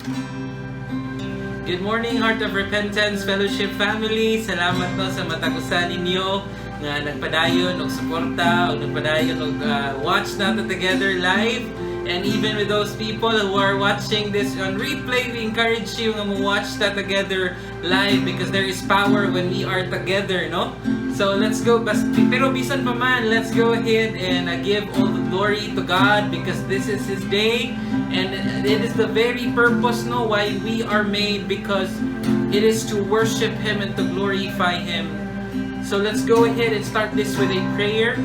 Good morning, Heart of Repentance Fellowship family. Salamat, no, sa matag usa ninyo nga nagpadayon og suporta o nagpadayon og watch nato together live. And even with those people who are watching this on replay, we encourage you nga mo watch that together live because there is power when we are together, no? So let's go. Pero bisan pa man, let's go ahead and give all the glory to God because this is His day. And it is the very purpose, no, why we are made, because it is to worship Him and to glorify Him. So let's go ahead and start this with a prayer.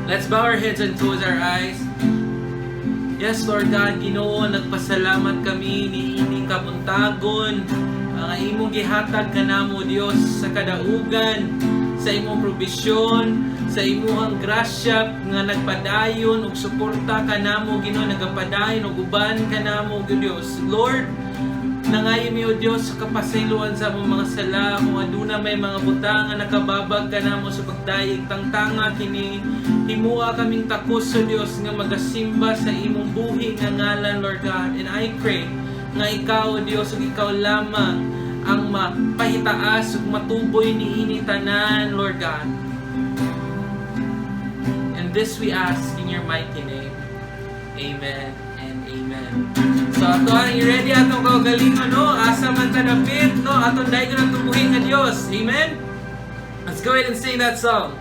Let's bow our heads and close our eyes. Yes, Lord God, Ginoo, nagpasalamat kami niining kabuntagon. Ang imong gihatag kanamo, Dios, sa kadaugan, sa imong probisyon, sa imong grasya nga nagpadayon og suporta kanamo, Ginoo, nagapadayon og uban kanamo, Dios. Lord, nangayo mi, O Dios, sa kapasayloan sa among mga sala. Kung aduna may mga butang nga nakababag kanamo sa pagdayeg, tangtanga kini. Himua kaming takos sa Dios nga magasimba sa imong buhi nga ngalan, Lord God. And I pray nga ikaw, O Dios, ug ikaw lamang ang mapahitaas ug matuboy niini tanan, Lord God. And this we ask in your mighty name. Amen and amen. So ato ang i-ready atong kaugalingon, no? Asa man ta dapit, no? Atong daygon ang buhi nga Dios. Amen. Let's go ahead and sing that song.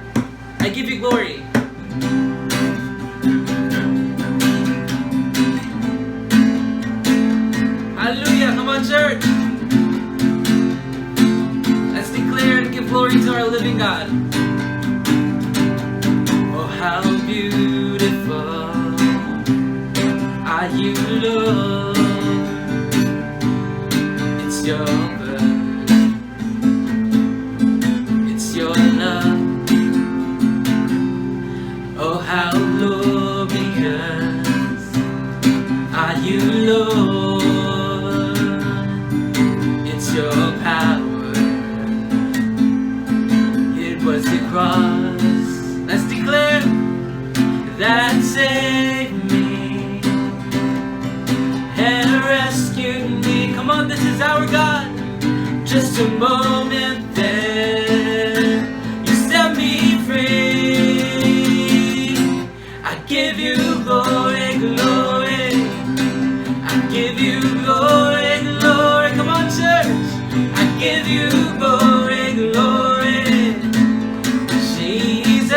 "I Give You Glory." Hallelujah. Come on, church. Let's declare and give glory to our living God. Oh, how beautiful are you, Lord. It's your birth. It's your love. Oh, how glorious are you, Lord. It's your power. It was the cross. Let's declare that saved me and rescued me. Come on, this is our God. Just a moment there, you set me free. I give you glory, glory. I give you glory, glory. Come on, church. I give you glory, glory. Jesus.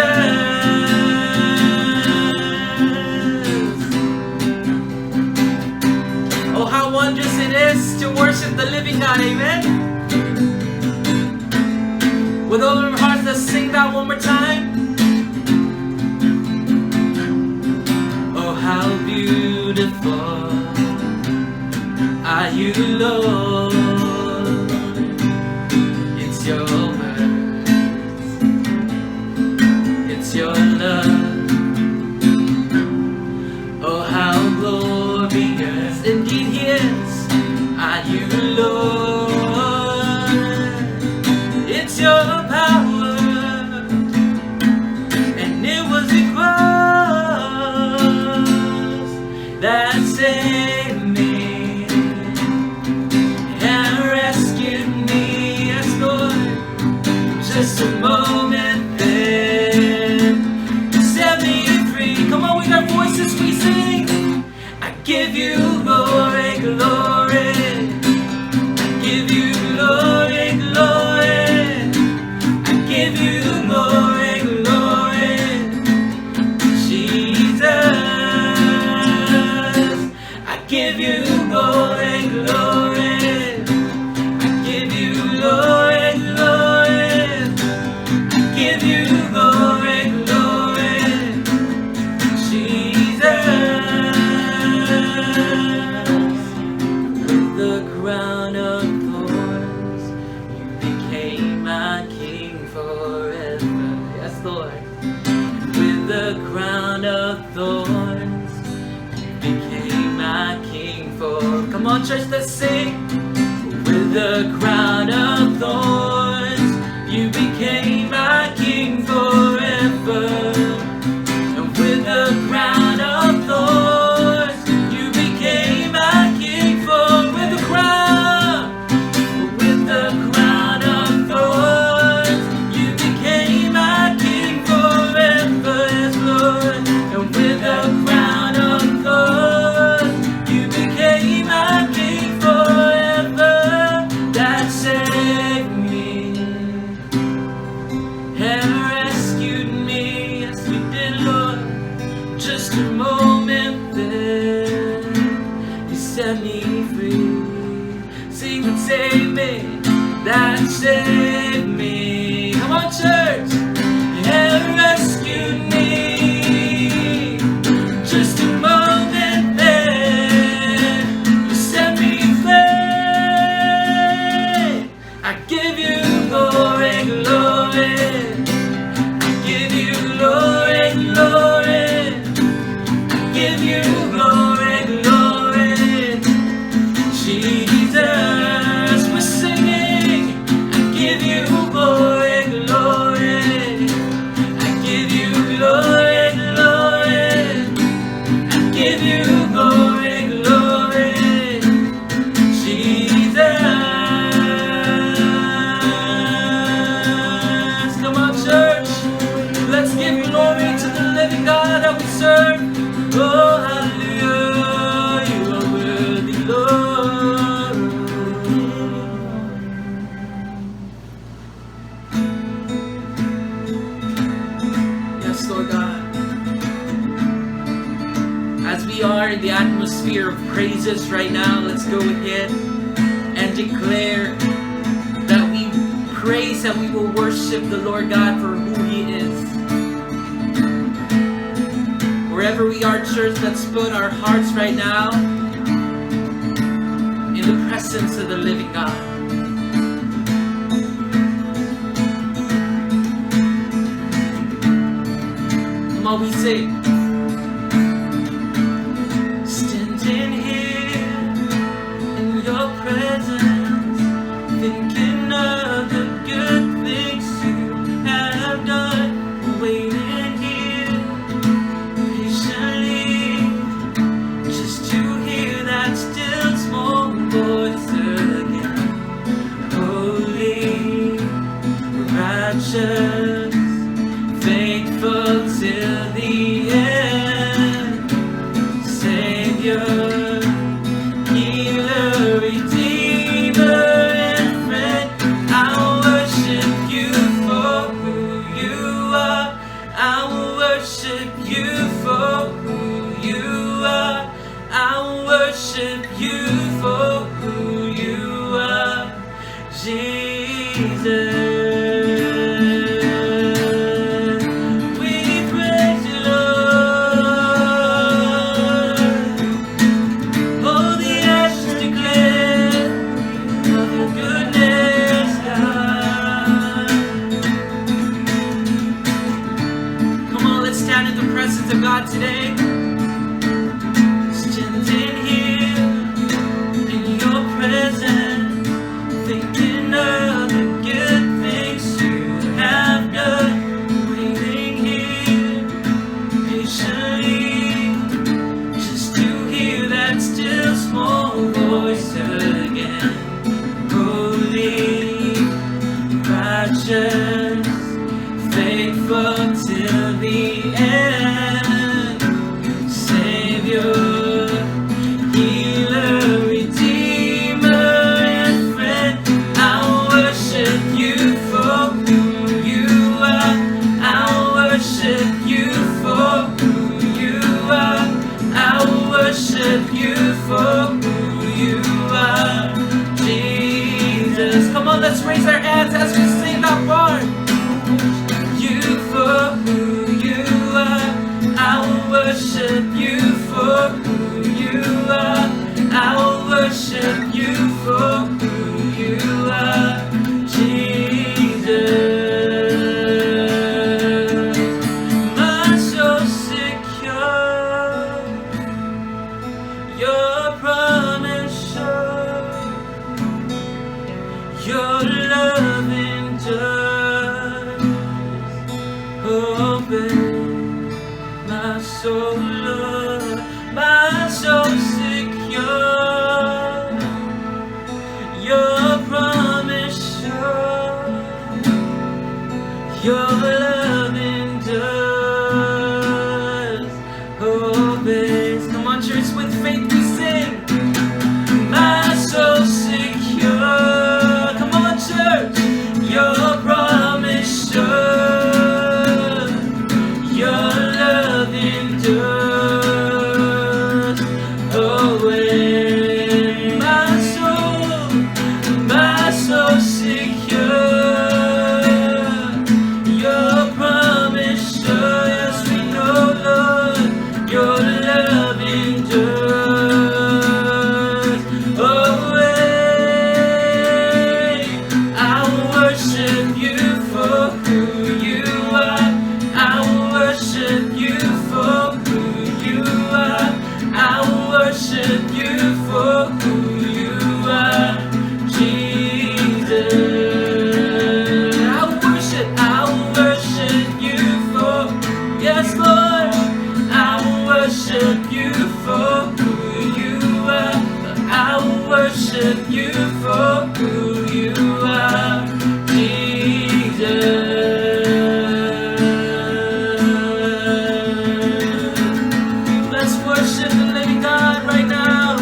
Oh, how wondrous it is to worship the living God. Amen. With all of our hearts, let's sing that one more time. Oh, how beautiful are you, Lord. It's your words, it's your love. Oh, how glorious indeed He is. Are you, Lord? It's your power, and it was the cross that saved me and rescued me. Yes, Lord, just a moment then, you set me free. Come on, with our voices we sing. I give you glory, glory. I give you glory, glory. I give you glory, glory. Jesus, I give you glory, glory. I give you glory, glory. I give you glory, glory. Jesus, with the crown of thorns, you became my king forever. Yes, Lord. With the crown of thorns, you became my king for. Come on, church, let's sing. With the crown of thorns, you became my king forever. And with the crown of thorns, you became my king forever. Set me free. Sing that saved me, that saved me. Come on, church, and rescued me. Just a moment then, you set me free. I give you glory, glory. I give you glory, glory. I give you glory, glory. Jesus, we're singing. I give you glory, glory. I give you glory, glory. I give you glory, glory. Jesus. Come on, church. Let's give glory to the living God that we serve. Oh, hallelujah. You are worthy, Lord. Yes, Lord God. As we are in the atmosphere of praises right now, let's go ahead and declare that we praise and we will worship the Lord God for who He is. Wherever we are, church, let's put our hearts right now in the presence of the living God. Come on, we say, standing here in your presence, thinking of the good things you have done, waiting here patiently just to hear that still small voice again. Holy, righteous, faithful till the end, Savior, healer, redeemer, and friend. I worship you for who you are. I will worship you for who you are. I will worship you for who you are, Jesus. We praise you, Lord. Oh, the ashes declare of your goodness, God. Come on, let's stand in the presence of God today. Standing here in your presence, thinking of the good things you have done, waiting here patiently just to hear that still small voice again. Holy, righteous, faithful till the end, Savior, healer, redeemer, and friend. I worship you for who you are. I worship you for who you are. I worship you for who you are, Jesus. Come on, let's raise our hands as we sing that part. You for who you are. I will worship you for who you are. I will worship you for who you are, Jesus. My soul secure, your promise sure, your love endures. Open my soul, Lord, my soul secure. Worship you for who you are, Jesus. Let's worship the living God right now.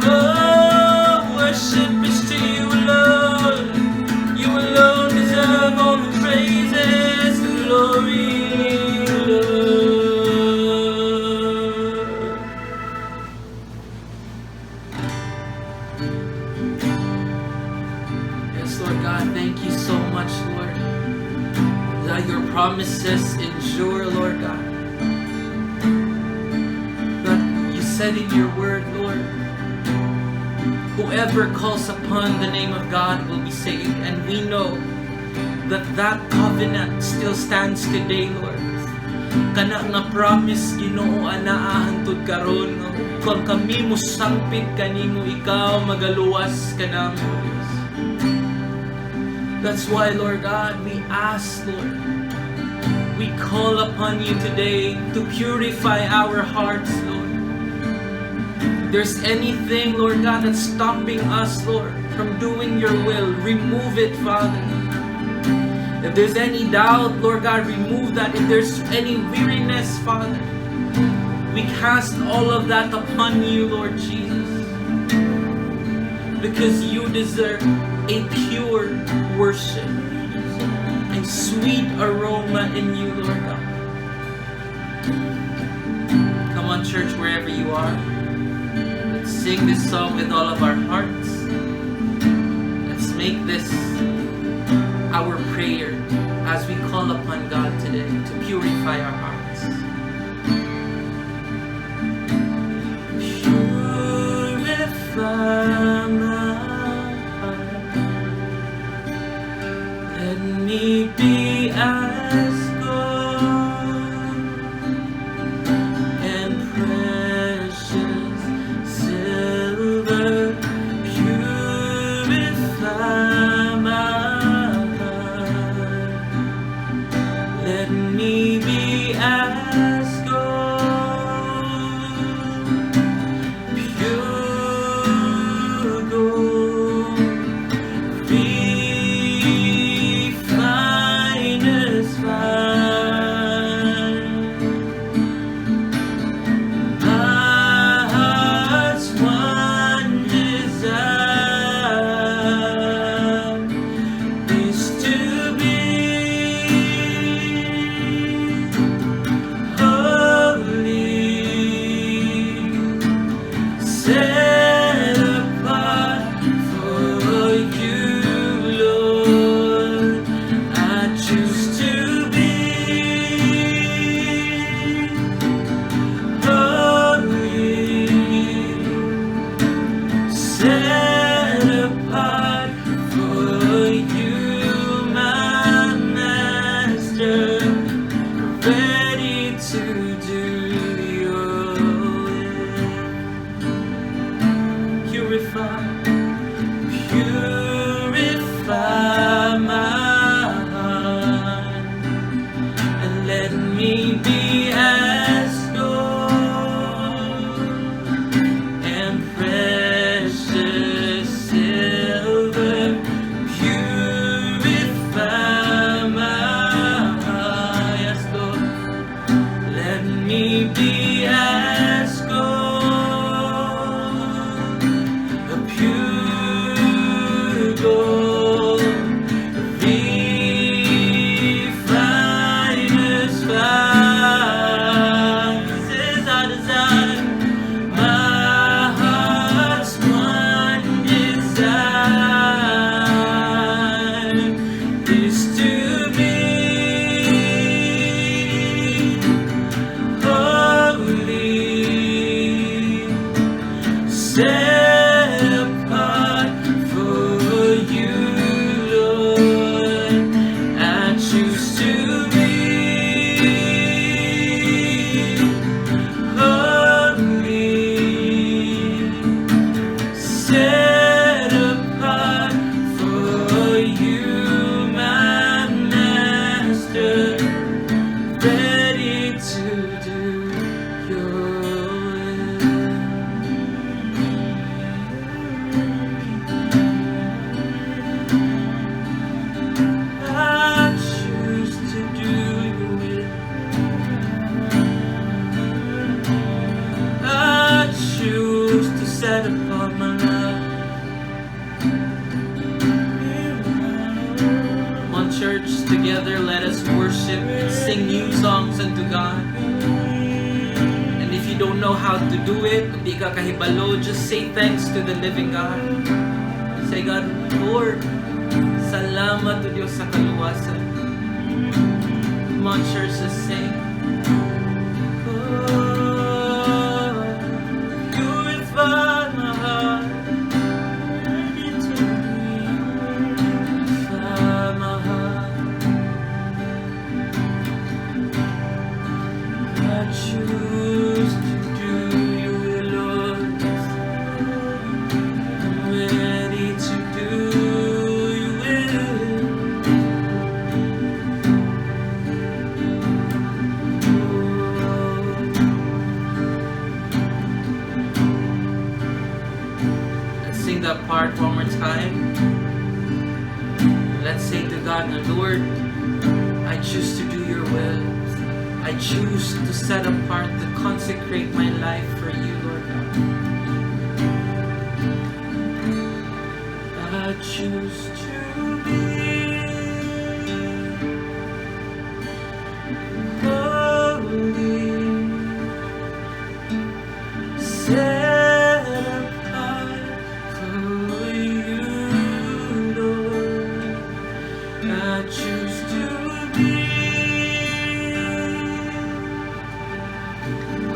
Oh, worship is to you alone. You alone deserve all the praises, the glory, Lord. Yes, Lord God, thank you so much, Lord, that your promises endure, Lord God. That you said in your word, Lord, whoever calls upon the name of God will be saved. And we know that that covenant still stands today, Lord. Kana nga promise, Ginoo, anaa hangtod karon nga kung kami musangpit kanimo, ikaw magaluwas kanamo, Diyos. That's why, Lord God, we ask, Lord, we call upon you today to purify our hearts, Lord. If there's anything, Lord God, that's stopping us, Lord, from doing your will, remove it, Father. If there's any doubt, Lord God, remove that. If there's any weariness, Father, we cast all of that upon you, Lord Jesus. Because you deserve a pure worship, a sweet aroma in you, Lord God. Come on, church, wherever you are. Let's sing this song with all of our hearts. Let's make this our prayer as we call upon God today to purify our hearts. Purify my heart. Let me be as gold and precious silver. Purify my heart. Let me be as gold, pure gold, refiner's fire. My heart's one desire is to be holy, set apart for you, Lord. I choose to be holy, set apart for you, my master, ready to do your will. Purify, purify my heart, and let me be as gold and precious silver. Purify my heart, yes, Lord. Let me be as gold, a pure gold, refiner's fire. This is our desire, my heart's one desire is to be holy, set apart for you, Lord. I choose to be holy, set apart for you, my master, ready to do your will. of my life. Come on, church, together let us worship and sing new songs unto God. And if you don't know how to do it, kung di ka kahibalo, just say thanks to the living God. Say, "God, Lord, salamat O Diyos sa kaluwasan." Come on, church, let's sing. Oh, purify my heart. Purify my heart. I choose to do your will, Lord. I'm ready to do your will. Oh. Let's sing that part one more time. Let's say to God, "Lord, I choose to do your will. I choose to set apart, to consecrate my life for you, Lord God. I choose to be holy, set apart for you, Lord. I choose to be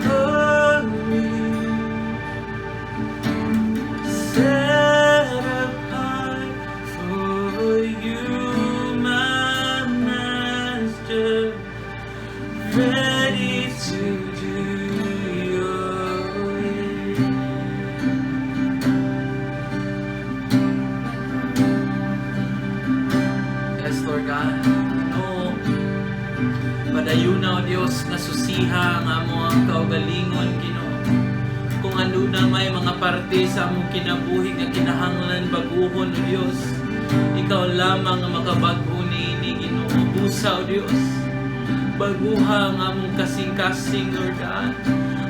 holy, set apart for you, my master, ready to do your will." Yes, Lord God. No, padayuna o Dios nga susiha ang among kaugalingon, Ginoo. Kung ano na may mga parte sa among kinabuhi nga kinahanglan baguhon, o Dios, ikaw lamang ang makabag-o niini, Ginoo. Busa, o Dios. Baguha ang among kasing-kasing, Lord God.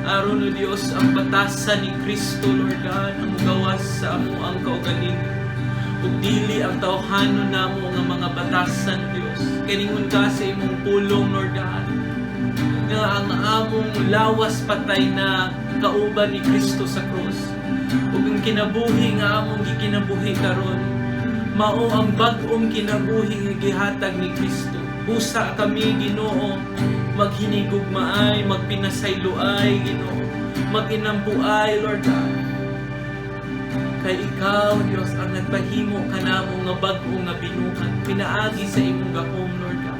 Aron, o Dios, ang batasan ni Kristo, Lord God, ang mugawas sa among kaugalingon. Ug dili ang tawhanon namo nga mga batasan, Dios. Kaningon ka sa imong pulong, Lord God, nga ang among lawas patay na kauban ni Kristo sa krus. Ug ang kinabuhi nga among gikinabuhi karon, mao ang bag-ong kinabuhi nga gihatag ni Kristo. Busa kami, Ginoo, maghinigugmaay, magpinasayloay, Ginoo, maginampuay, Lord God. Kay ikaw, Dios, ang nagpahimo kanamo nga bag-o nga binuhat, pinaagi sa imong gahom, Lord God.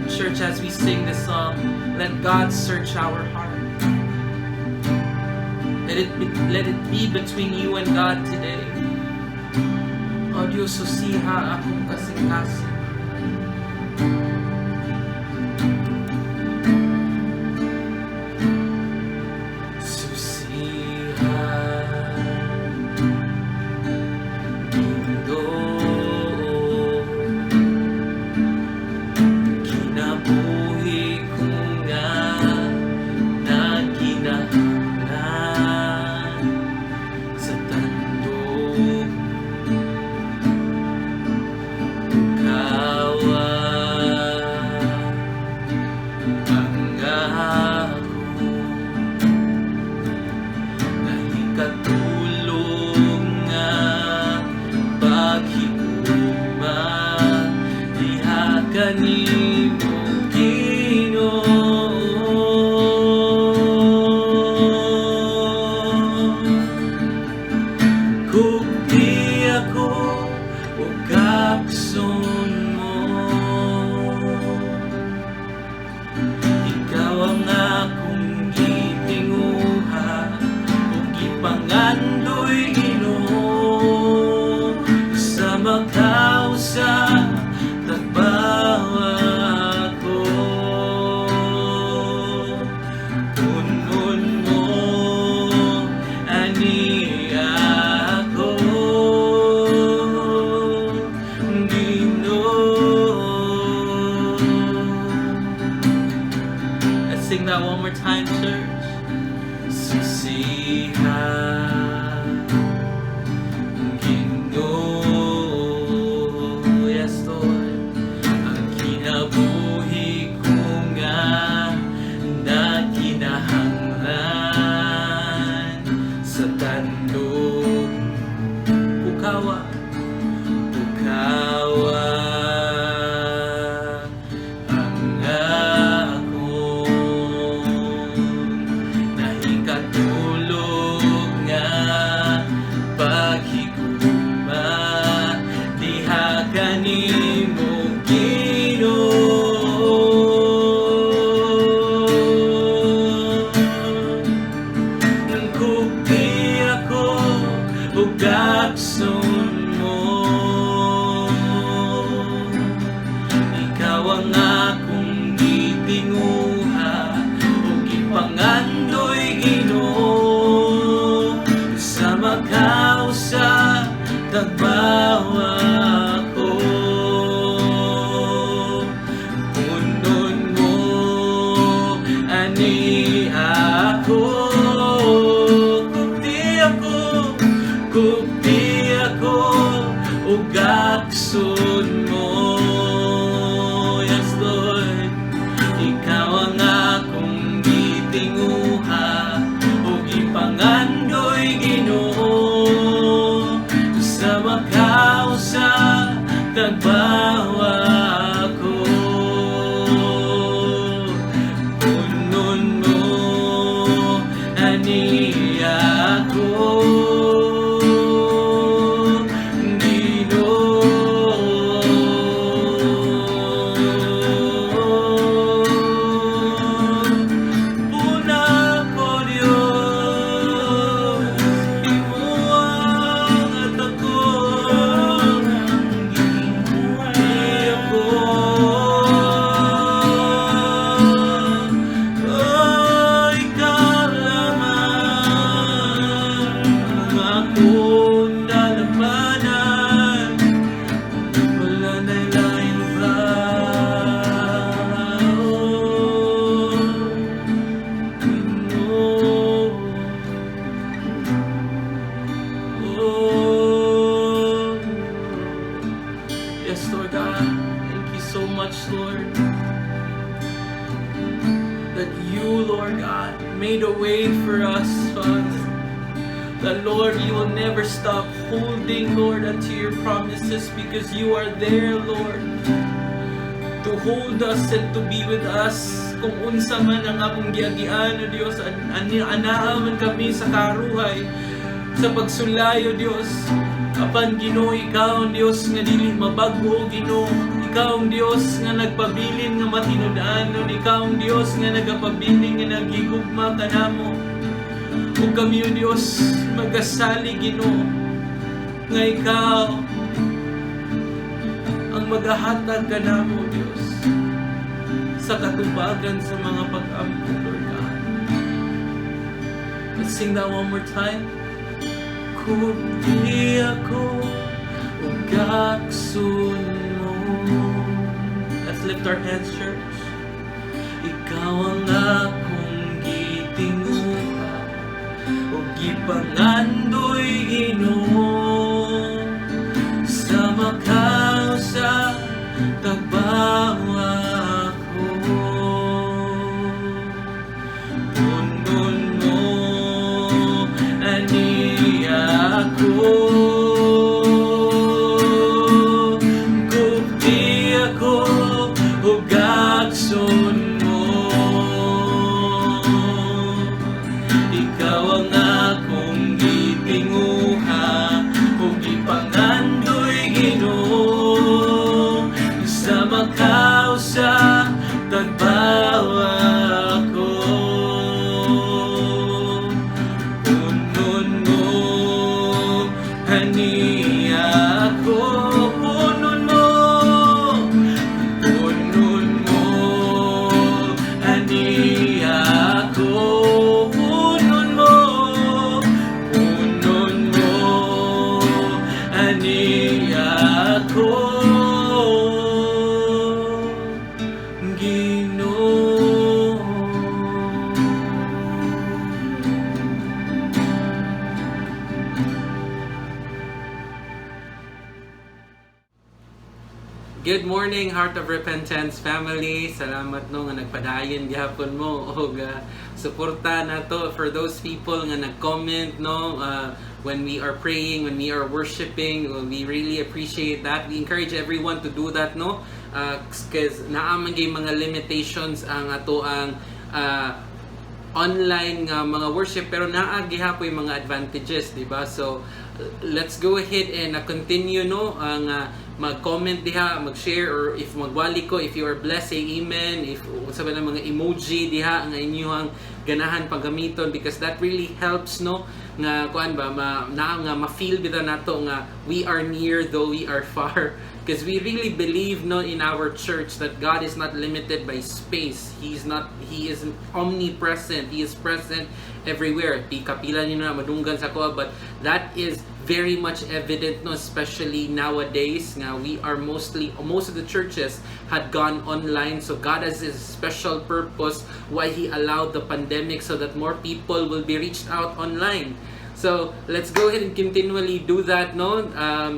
Church, as we sing this song, let God search our heart. Let it be between you and God today. O Diyos, susiha akong kasing-kasing. Susiha, Ginoo, kinabuhi ko nga nagkinahanglan sa tandog kawa ang ako nahikatulong nga paghigugma diha kanimo, Ginoo. Gugti ako ug gakson mo, ikaw ang akong gitinguha ug gipangandoy, Ginoo, sa makausa tagbawa ko. Punon mo ani ako, Ginoo. Let's sing that one more time, church. Susiha, Sandog. Pukawa, pukawa ang akong nahikatulog nga paghigugma diha kanimo, Ginoo. Kupti ako ug gakson mo. Ikaw ang akong gitinguha ug gipangandoy, Ginoo, sa makausa tagbawa ko. Punon mo ani ako. Kupti ako, kupti ako ug gakson mo. Yes, Lord. Ikaw ang akong gitinguha ug gipangandoy, Ginoo, sa makausa tagbawa ko. Punon mo ani ako, Ginoo. Puna ko, Diyos, imo ang akong ako. Oh, ikaw lamang ang akong dalampanan. Wala na lain pa. Oh, Ginoo. Oh. Yes, Lord God, thank you so much, Lord, that you, Lord God, made a way for us, Father. That, Lord, you will never stop holding, Lord, unto your promises because you are there, Lord, to hold us and to be with us. Kung unsa man ang among giagian, O Dios, anaa man kami sa karuhay, sa pagsulay, O Dios. Apan, Ginoo, ikaw ang Dios nga dili mabag-o, Ginoo. Ikaw ang Dios nga nagpabilin nga matinud-anon. Ikaw ang Dios nga nagapabilin nga nagigugma kanamo. Ug kami, O Dios, magasalig, Ginoo, nga ikaw ang magahatag kanamo, O Dios, sa katubagan sa mga pag-ampo, Lord God. Let's sing that one more time. Kupti ako ug gakson mo. Let's lift our hands, church. Ikaw ang akong gitinguha ug gipangandoy, Ginoo, sa makausa tagbawa ko. Punon mo ani ako. Kupti ako ug gakson mo. Ikaw ang akong gitinguha ug gipangandoy, Ginoo, sa makausa tagbawa ko. Punon mo ani ako. Punon mo, punon mo ani ako. Punon mo, punon mo ani ako, Ginoo. Good morning, Heart of Repentance family. Salamat no nga nagpadayon gihapon mo og suporta nato. For those people nga nag-comment no when we are praying, when we are worshiping, we really appreciate that. We encourage everyone to do that no. 'Cause naa man gyud mga limitations ang ato ang online nga mga worship, pero naa gihapoy mga advantages, di ba? So let's go ahead and continue no ang mag-comment diha, mag-share, or if magwali ko, if you are blessed, say amen, if unsa ba na mga emoji diha nga inyong ganahan paggamiton, because that really helps no nga kuan ba ma, na nga ma-feel bitaw nato nga we are near though we are far, because we really believe no in our church that God is not limited by space. He's not, He is omnipresent. He is present everywhere. Di kapila niyo na madunggan sa ko, but that is very much evident no, especially nowadays nga we are mostly most of the churches had gone online. So God has His special purpose why He allowed the pandemic, so that more people will be reached out online. So let's go ahead and continually do that. No,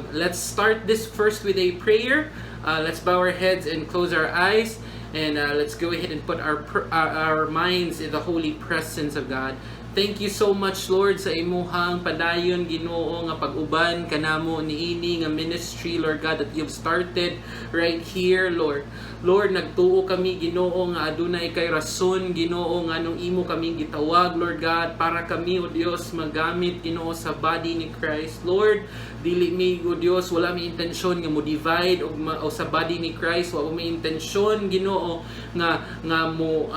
let's start this first with a prayer. Let's bow our heads and close our eyes, and let's go ahead and put our minds in the holy presence of God. Thank you so much, Lord, sa imuhang padayon, Ginoo, nga pag-uban kanamo niini nga ministry, Lord God, that you've started right here, Lord. Lord, nagtuo kami, Ginoo, nga adunay kay rason, Ginoo, nga nung imo kami gitawag, Lord God, para kami, O Dios, magamit, Ginoo, sa body ni Christ. Lord, dili mi, O Dios, wala mi intensyon nga mo divide og o sa body ni Christ, wala mi intensyon, Ginoo, nga mo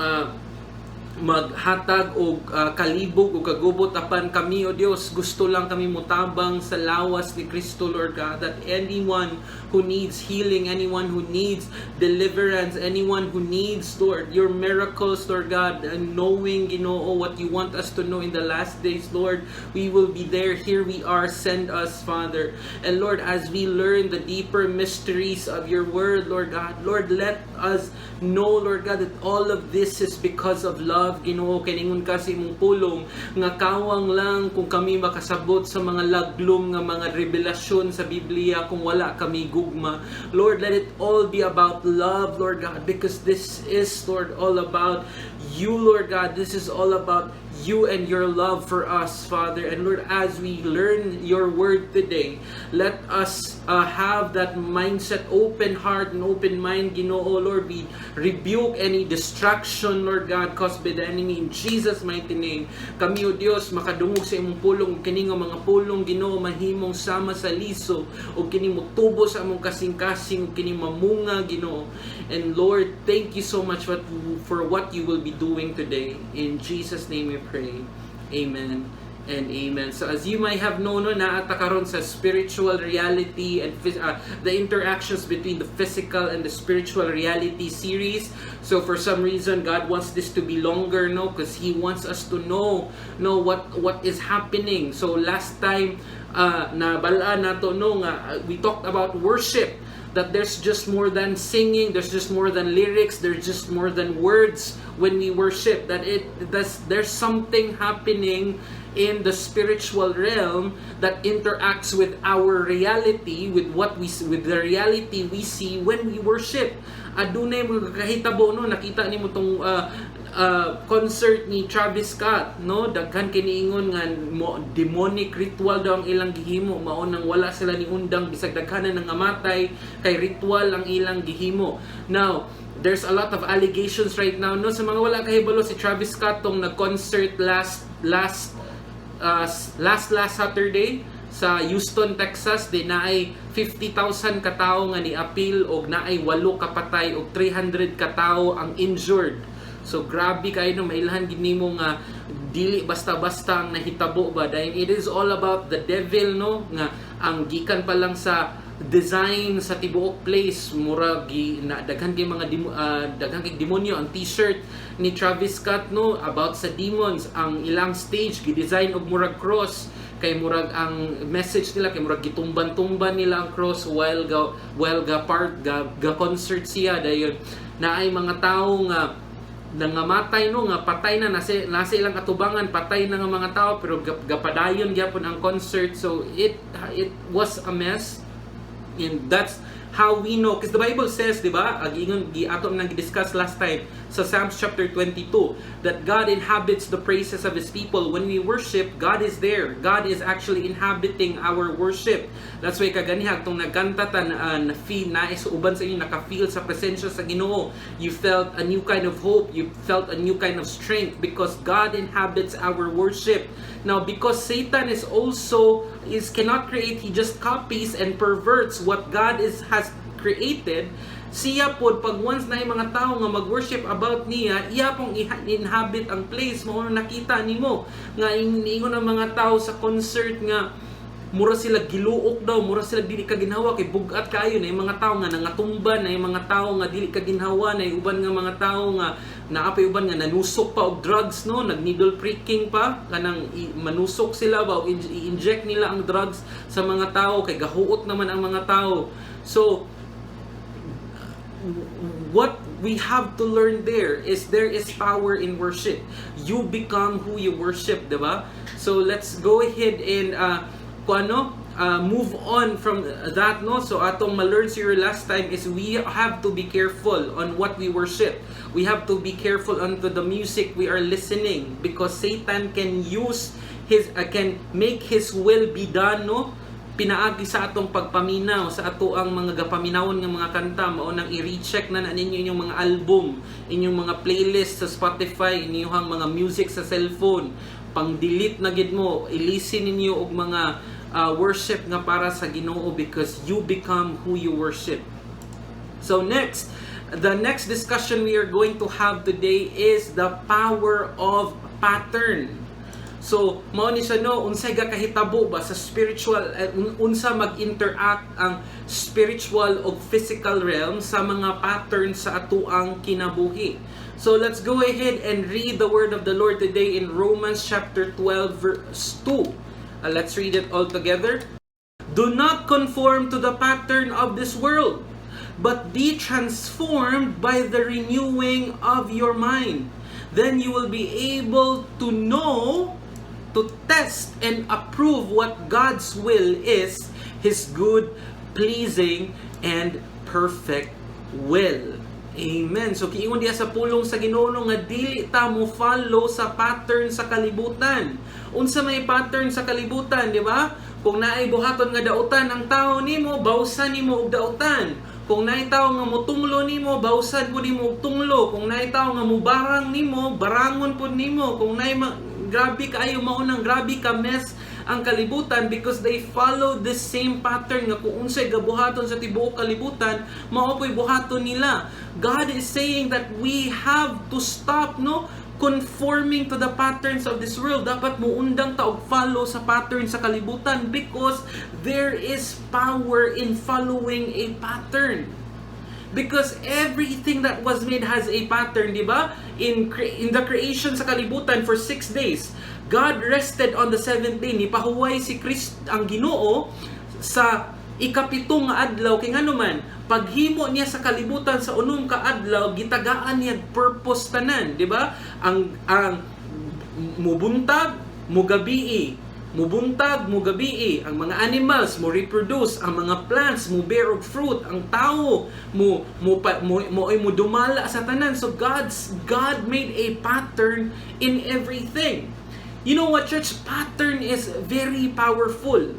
maghatag og kalibog o kagubot, apan kami, O Dios, gusto lang kami mutabang sa lawas ni Kristo, Lord God, that anyone who needs healing, anyone who needs deliverance, anyone who needs, Lord, your miracles, Lord God, and knowing, Ginoo, what you want us to know in the last days, Lord, we will be there. Here we are, send us, Father. And Lord, as we learn the deeper mysteries of your word, Lord God, Lord, let us know, Lord God, that all of this is because of love, Ginoo. Kay ningon ka sa imong pulong nga kawang lang kung kami makasabot sa mga laglom nga mga revelasyon sa Biblia kung wala kami gugma. Lord, let it all be about love, Lord God, because this is, Lord, all about you, Lord God. This is all about you and your love for us, Father. And Lord, as we learn your word today, let us have that mindset, open heart and open mind, Ginoo. Lord, we rebuke any distraction, Lord God, caused by the enemy in Jesus' mighty name. Kami, O Dios, makadungog sa imong pulong, kini nga mga pulong, Ginoo, mahimong sama sa liso, o kini motubo sa among kasing-kasing, o kini mamunga, Ginoo. And Lord, thank you so much for what you will be doing today. In Jesus' name we pray. Amen and amen. So as you might have known, no, naa ta karon sa spiritual reality and the interactions between the physical and the spiritual reality series. So for some reason, God wants this to be longer, no, because He wants us to know what is happening. So last time, nabal-an nato no nga we talked about worship, that there's just more than singing, there's just more than lyrics, there's just more than words when we worship. That it does there's something happening in the spiritual realm that interacts with our reality, with the reality we see when we worship. Adunay mga kahitabo no, nakita nimo tong concert ni Travis Scott no, daghan kiniingon nga mo, demonic ritual daw ang ilang gihimo, mao nang wala sila ni undang bisag daghan na nangamatay kay ritual ang ilang gihimo. Now, there's a lot of allegations right now no. Sa mga wala kahibalo, si Travis Scott tong nag-concert last last last last Saturday sa Houston, Texas, di naay 50,000 katao nga ni-apil og naay 8 kapatay og 300 katao ang injured. So grabe kayo no, mailhan gid nimo nga dili basta-basta ang nahitabo ba, dahil it is all about the devil no, nga ang gikan pa lang sa design sa tibuok place, mura gi na daghan kay mga daghan kay demonyo. Ang T-shirt ni Travis Scott no, about sa demons. Ang ilang stage gi-design og murag cross, kay murag ang message nila kay murag gitumban-tumban nila ang cross while ga part ga concert siya. Dayon naay mga tawo nga nangamatay no, nga patay na, nasa ilang katubangan, patay na nga mga tao, pero gapadayon gyapon ang concert. So it was a mess and that's How we know, because the Bible says, di ba, ag ingon gi ato nang discuss last time sa Psalms chapter 22, that God inhabits the praises of His people. When we worship, God is there. God is actually inhabiting our worship. That's why kaganiha tong nagkanta ta na feel na sa uban sa inyo naka-feel sa presensya sa Ginoo. You felt a new kind of hope, you felt a new kind of strength because God inhabits our worship. Now, because Satan is also is cannot create, he just copies and perverts what God is has created. Siya pod, pag once na yung mga tao nga mag-worship about niya, iya pong inhabit ang place. Mao na nakita nimo nga ingon ang mga tao sa concert nga mura sila giluok daw, mura sila dili ka ginhawa kay bugat kaayo na yung mga tao nga nangatumba, na yung mga tao nga dili ka ginhawa, na yung uban nga mga tao nga naa pay uban nga nanusok pa og drugs, no, nag needle pricking pa, kanang manusok sila ba o i-inject nila ang drugs sa mga tao kay gahuot naman ang mga tao. So what we have to learn there is there is power in worship. You become who you worship, diba? So let's go ahead and kung ano, move on from that, no? So atong ma-learn sa last time is we have to be careful on what we worship. We have to be careful onto the music we are listening because Satan can make his will be done, no? Pinaagi sa atong pagpaminaw sa ato ang mga gapaminawon nga mga kanta. Mao nang i-recheck na ninyo inyong mga album, inyong mga playlist sa Spotify, inyong mga music sa cellphone. Pang delete na gid mo, ilisi ninyo og mga worship nga para sa Ginoo because you become who you worship. So next, the next discussion we are going to have today is the power of pattern. So, mao ni siya, no, unsay gakahitabo ba sa spiritual, unsa mag-interact ang spiritual o physical realm sa mga patterns sa atuang kinabuhi. So, let's go ahead and read the word of the Lord today in Romans chapter 12 verse 2. Let's read it all together. "Do not conform to the pattern of this world, but be transformed by the renewing of your mind. Then you will be able to know, to test and approve what God's will is, His good, pleasing, and perfect will." Amen. So giingon diya sa pulong sa Ginoo nga dili ta mo follow sa pattern sa kalibutan. Unsa may pattern sa kalibutan, di ba? Kung naay buhaton nga dautan ang tao nimo, bawsan nimo og dautan. Kung naay tao nga mutunglo nimo, bawsan pud nimo og tunglo. Kung naay tao nga mubarang nimo, barangon pud nimo. Kung naay grabe kaayo, mao nang grabe ka mess ang kalibutan because they follow the same pattern nga kung unsay gabuhaton sa tibuok kalibutan, mao po'y buhaton nila. God is saying that we have to stop, no, conforming to the patterns of this world. Dapat muundang ta og follow sa pattern sa kalibutan because there is power in following a pattern. Because everything that was made has a pattern, di ba? In the creation sa kalibutan for 6 days, God rested on the seventh day. Nipahuway si Christ ang Ginoo sa ikapito nga adlaw kay ngano man paghimo niya sa kalibutan sa unom ka adlaw, gitagaan niya purpose tanan, di ba? Ang mubuntag, mugabii, mubuntag, mugabii, ang mga animals mo reproduce, ang mga plants mo bear og fruit, ang tao mo mo pa, mo, mo, mo dumala sa tanan. So God made a pattern in everything. You know what, church? Pattern is very powerful.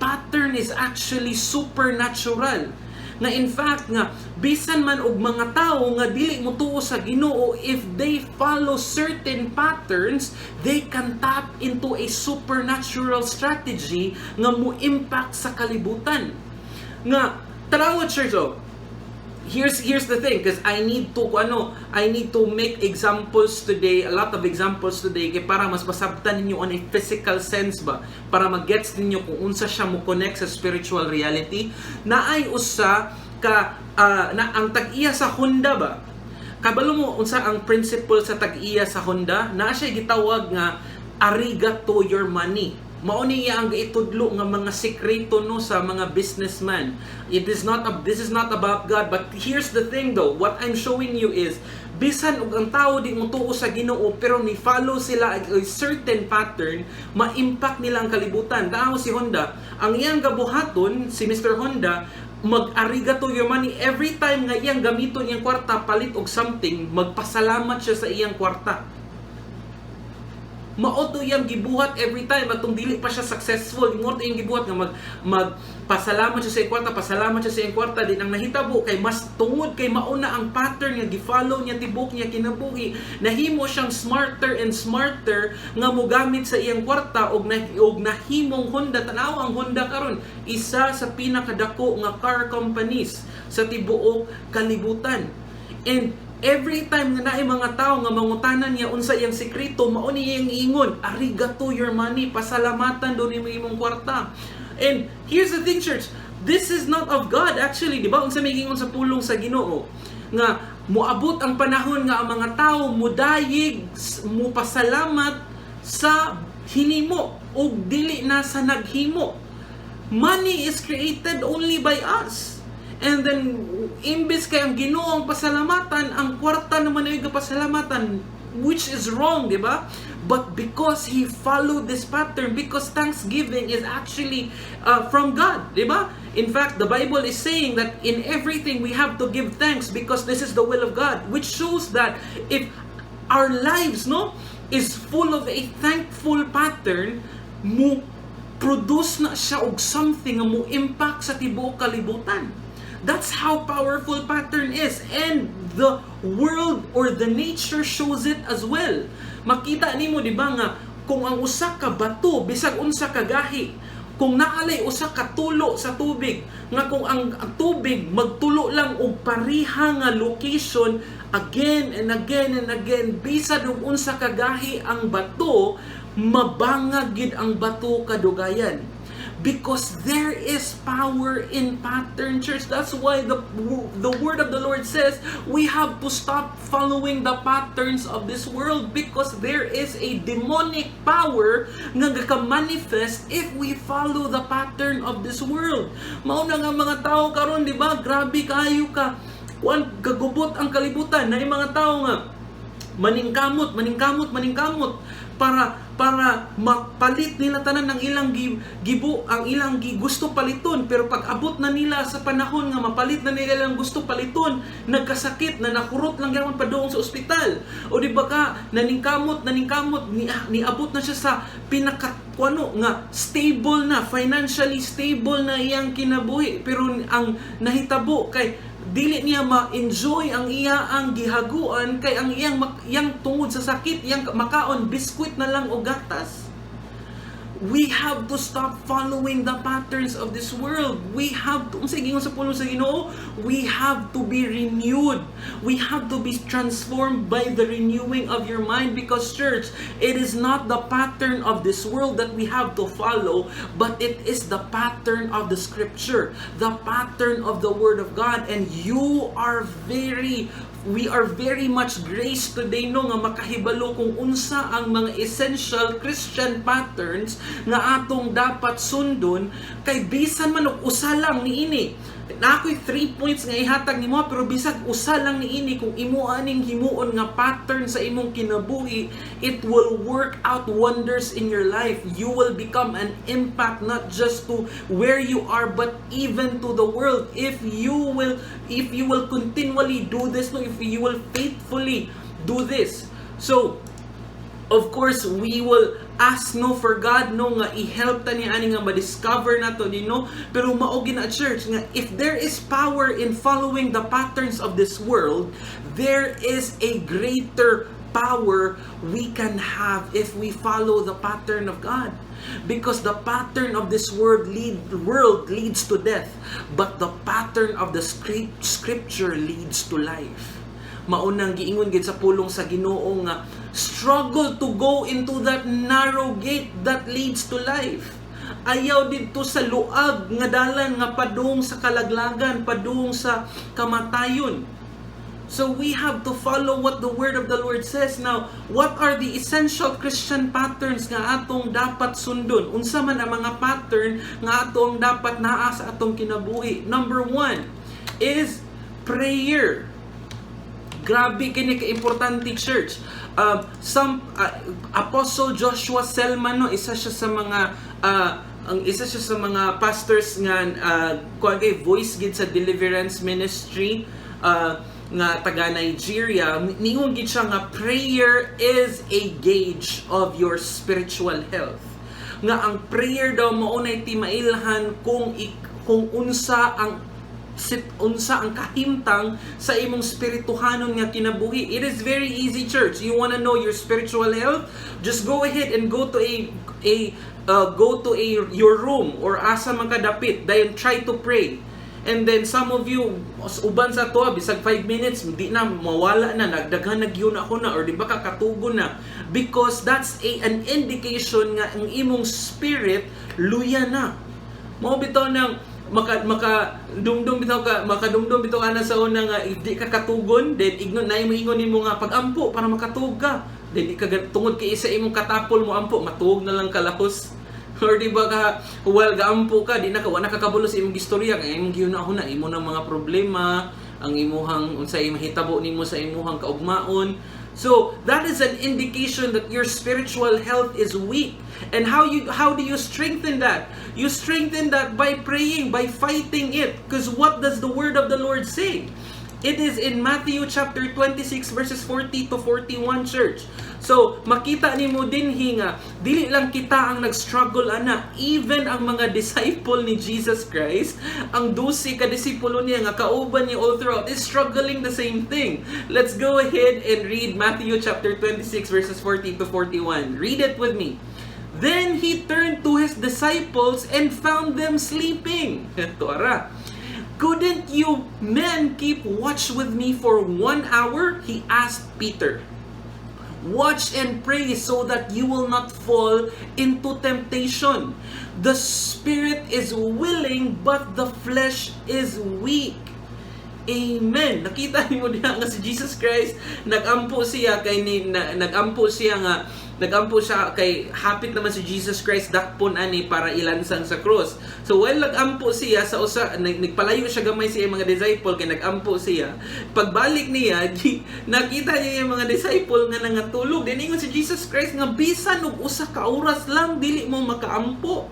Pattern is actually supernatural. Nga in fact nga bisan man og mga tao nga dili mo tuo sa Ginoo, if they follow certain patterns, they can tap into a supernatural strategy nga mo impact sa kalibutan. Nga tanawa, church, oh, here's the thing, because I need to ano, I need to make examples today, a lot of examples today, kay para mas masabtan ninyo on a physical sense ba, para magets ninyo kung unsa siya mo connect sa spiritual reality. Naay usa ka na ang tag-iya sa Honda ba. Kabalo mo unsa ang principle sa tag-iya sa Honda? Naa siya gitawag nga "arigato your money." Mao ni iya ang gaitudlo nga mga sikreto, no, sa mga businessman. It is not a, this is not about God, but here's the thing though. What I'm showing you is bisan og ang tao di mo tuo sa Ginoo pero ni follow sila a certain pattern, ma-impact nila ang kalibutan. Tao si Honda, ang iyang gabuhaton si Mr. Honda, Mag-arigato your money every time nga iyang gamiton iyang kwarta palit og something, magpasalamat siya sa iyang kwarta. Mao to iyang gibuhat every time atong dili pa siya successful. Mao to iyang gibuhat nga magpasalamat siya sa iyang kwarta, pasalamat siya sa iyang kwarta din. Ang nahitabo kay mas tungod kay mauna ang pattern nga gi-follow niya tibok niya kinabuhi, nahimo siyang smarter and smarter nga mogamit sa iyang kwarta og nahimong Honda. Tanaw ang Honda karon, isa sa pinakadako nga car companies sa tibuok kalibutan. And every time nga naay mga tao nga mangutana niya unsa iyang sekreto, mao ni iyang ingon, "Arigato your money, pasalamatan do nimo imong kwarta." And here's the thing, church, this is not of God actually, di ba? Unsa may giingon sa pulong sa Ginoo? Nga moabot ang panahon nga ang mga tao mudayig, mupasalamat sa hinimo ug dili na sa naghimo. Money is created only by us. And then, imbes kay ang Ginoo ang pasalamatan, ang kwarta naman ay pasalamatan, which is wrong, di ba? But because he followed this pattern, because thanksgiving is actually from God, di ba? In fact, the Bible is saying that in everything we have to give thanks because this is the will of God, which shows that if our lives, no, is full of a thankful pattern, mo produce na siya og something nga mo impact sa tibuok kalibutan. That's how powerful pattern is. And the world or the nature shows it as well. Makita nimo, di ba, nga kung ang usa ka bato, bisag unsa ka gahi, kung naa lay usa ka tulo sa tubig, nga kung ang tubig magtulo lang og pareha nga location again and again and again, bisan og unsa ka gahi ang bato, mabangag gid ang bato kadugayan. Because there is power in pattern, church. That's why the word of the Lord says we have to stop following the patterns of this world, because there is a demonic power nga gaka-manifest if we follow the pattern of this world. Mao na nga mga tao karon, di ba, grabe kayo ka kuan, gagubot ang kalibutan na mga tao nga maningkamot, maningkamot, maningkamot para mapalit nila tanan ng ilang gibo ang ilang gusto paliton. Pero pag abot na nila sa panahon nga mapalit na nila ilang gusto paliton, nagkasakit na, nakurot lang gyapon padung sa ospital. O di ba ka naningkamot, naningkamot, niabot na siya sa pinaka kuano nga stable na, financially stable na iyang kinabuhi, pero ang nahitabo kay dili niya ma-enjoy ang iya ang gihaguan kay ang iyang iyang tungod sa sakit, iyang makaon biskwit na lang o gatas. We have to stop following the patterns of this world. We have to, unsa giingon sa pulong sa Ginoo, we have to be renewed. We have to be transformed by the renewing of your mind because, church, it is not the pattern of this world that we have to follow, but it is the pattern of the scripture, the pattern of the word of God. And you are very we are very much graced today, no, nga makahibalo kung unsa ang mga essential Christian patterns nga atong dapat sundon, kay bisan man og usa lang niini. Na ako'y 3 points nga ihatag nimo, pero bisag usa lang niini, kung imo aning himuon nga pattern sa imong kinabuhi, it will work out wonders in your life. You will become an impact not just to where you are but even to the world if you will continually do this, no, if you will faithfully do this. So of course, we will ask, no, for God, no, nga i-help ta ni ani nga ma-discover nato ni, no? Pero mao gina, church, nga if there is power in following the patterns of this world, there is a greater power we can have if we follow the pattern of God, because the pattern of this world leads to death, but the pattern of the scripture leads to life. Maunang giingon gid sa pulong sa Ginoo nga struggle to go into that narrow gate that leads to life. Ayaw didto sa luag nga dalan nga padung sa kalaglagan, padung sa kamatayon. So we have to follow what the word of the Lord says. Now, what are the essential Christian patterns nga atong dapat sundon? Unsa man ang mga pattern nga atong dapat naa sa atong kinabuhi? Number one is prayer. Grabe kini ka-importante, church. Some Apostle Joshua Selman, no, isa siya sa mga Ang isa siya sa mga pastors nga kuan kay voice gid sa deliverance ministry nga taga Nigeria. Niingon gid siya nga prayer is a gauge of your spiritual health, nga ang prayer daw mao nay timailhan kung unsa ang kahimtang sa imong spirituhanon nga kinabuhi. It is very easy, church. You wanna know your spiritual health? Just go ahead and go to a your room or asa man ka dapit, then try to pray. And then some of you, uban sa to, bisag 5 minutes, di na, mawala na, nagdaghan na gyud ako na, or di ba kakatugo na. Because that's a an indication nga ang imong spirit, luya na. Mao bitaw nang maka maka dumdum bitaw ka, makadumdum bitaw ana sa una nga if di ka katugon, then ignon na imo, ingon nimo nga pagampo para makatug ka, then di ka tungod kay isa imong katapol mo ampo, matuog na lang kalahos. Or di ba ka while gaampo ka, di na ka, wala ka kabalo sa imong istorya kay imong gihuna-huna imo ng mga problema, ang imuhang unsay mahitabo nimo sa imuhang kaugmaon. So that is an indication that your spiritual health is weak. And how do you strengthen that? You strengthen that by praying, by fighting it. Because what does the word of the Lord say? It is in Matthew chapter 26 verses 40 to 41, church. So, makita nimo dinhi nga dili lang kita ang nag-struggle ana, even ang mga disciple ni Jesus Christ, ang 12 ka disipulo niya nga kauban niya all throughout, is struggling the same thing. Let's go ahead and read Matthew chapter 26 verses 40 to 41. Read it with me. "Then he turned to his disciples and found them sleeping." Tuara. "Couldn't you men keep watch with me for one hour?" he asked Peter. "Watch and pray so that you will not fall into temptation. The spirit is willing, but the flesh is weak." Amen. Nakita nimo diha nga si Jesus Christ nagampo siya kay ni na, nagampo siya nga nagampo siya kay hapit naman si Jesus Christ dakpon ani para ilansang sa cross. So while nagampo siya sa usa nagpalayo siya gamay sa iyang mga disciple kay nagampo siya. Pagbalik niya, nakita niya yung mga disciple nga nangatulog. Then ingon si Jesus Christ nga bisan og usa ka oras lang dili mo makaampo.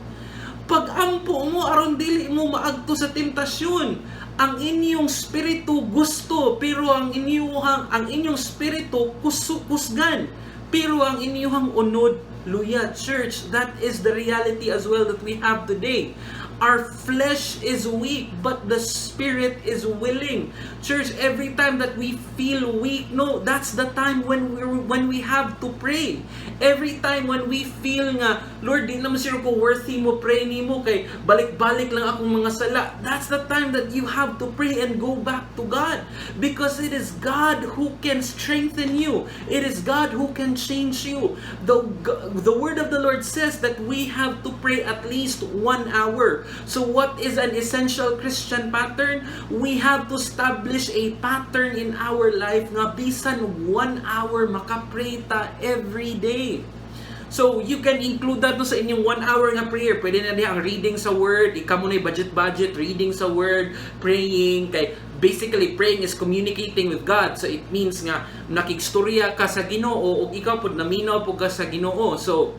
Pag-ampo mo aron dili mo maagto sa temptasyon. Ang inyong spirito gusto, pero ang inyong spirito kusgan, pero ang inyong unod luya. Church, that is the reality as well that we have today. Our flesh is weak, but the spirit is willing. Church, every time that we feel weak, no, that's the time when we have to pray. Every time when we feel nga, "Lord, di naman siguro ko worthy mo pray nimo kay balik-balik lang akong mga sala." That's the time that you have to pray and go back to God because it is God who can strengthen you. It is God who can change you. The word of the Lord says that we have to pray at least one hour. So what is an essential Christian pattern? We have to establish a pattern in our life nga bisan one hour makapray ta every day. So, you can include that, no, sa inyong one hour nga prayer. Pwede na diha ang reading sa Word, ikaw mo na budget-budget, reading sa Word, praying. Kay basically, praying is communicating with God. So, it means nga, nakigstorya ka sa Ginoo o ikaw pod naminaw pod ka sa Ginoo. So,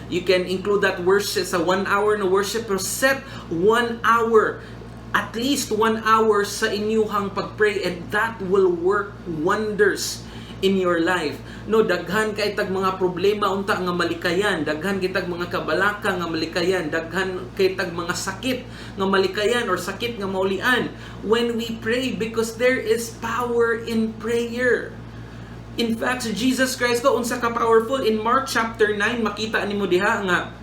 you can include that worship sa one hour na worship, pero set one hour, at least one hour sa inyuhang pag-pray, and that will work wonders in your life. No, daghan kay tag mga problema unta nga malikayan, daghan kay tag mga kabalaka nga malikayan, daghan kay tag mga sakit nga malikayan or sakit nga maulian when we pray, because there is power in prayer. In fact, si Jesus Christ to, unsa ka powerful. In Mark chapter 9, makita nimo diha nga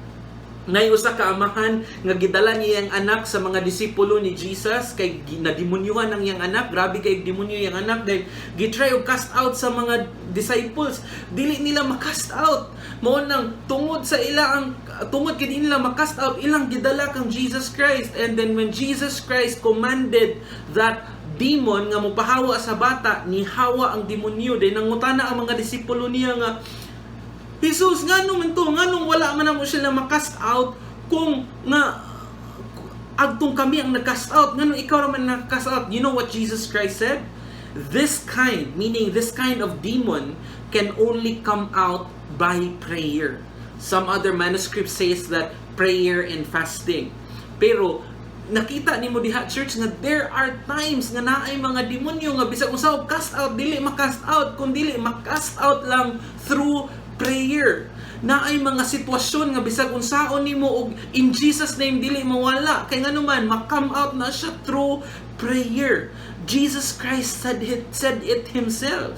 nay usa ka amahan nga gidala niya ang anak sa mga disipulo ni Jesus kay nademonyuhan ang iyang anak. Grabe kay demonyo iyang anak. Dahil gitry og cast out sa mga disciples, dili nila ma-cast out. Mao nang tungod sa ila ang tungod kay di nila ma-cast out, ilang gidala kang Jesus Christ. And then when Jesus Christ commanded that demon nga mopahawa sa bata, nihawa ang demonyo. Then nangutana ang mga disipulo niya nga, "Jesus, ngano man to? Nganong wala man namo sila ma-cast out kung nga agtong kami ang nag-cast out? Nganong ikaw ra man nag-cast out?" You know what Jesus Christ said? "This kind," meaning this kind of demon, "can only come out by prayer." Some other manuscript says that prayer and fasting. Pero nakita nimo diha, church, nga there are times nga naay mga demonyo nga bisag unsa cast out, dili ma-cast out kung dili ma-cast out lang through prayer. Naay mga sitwasyon nga bisag unsaon nimo og "In Jesus' name," dili mawala kay nganuman ma-come out na siya through prayer. Jesus Christ said it himself.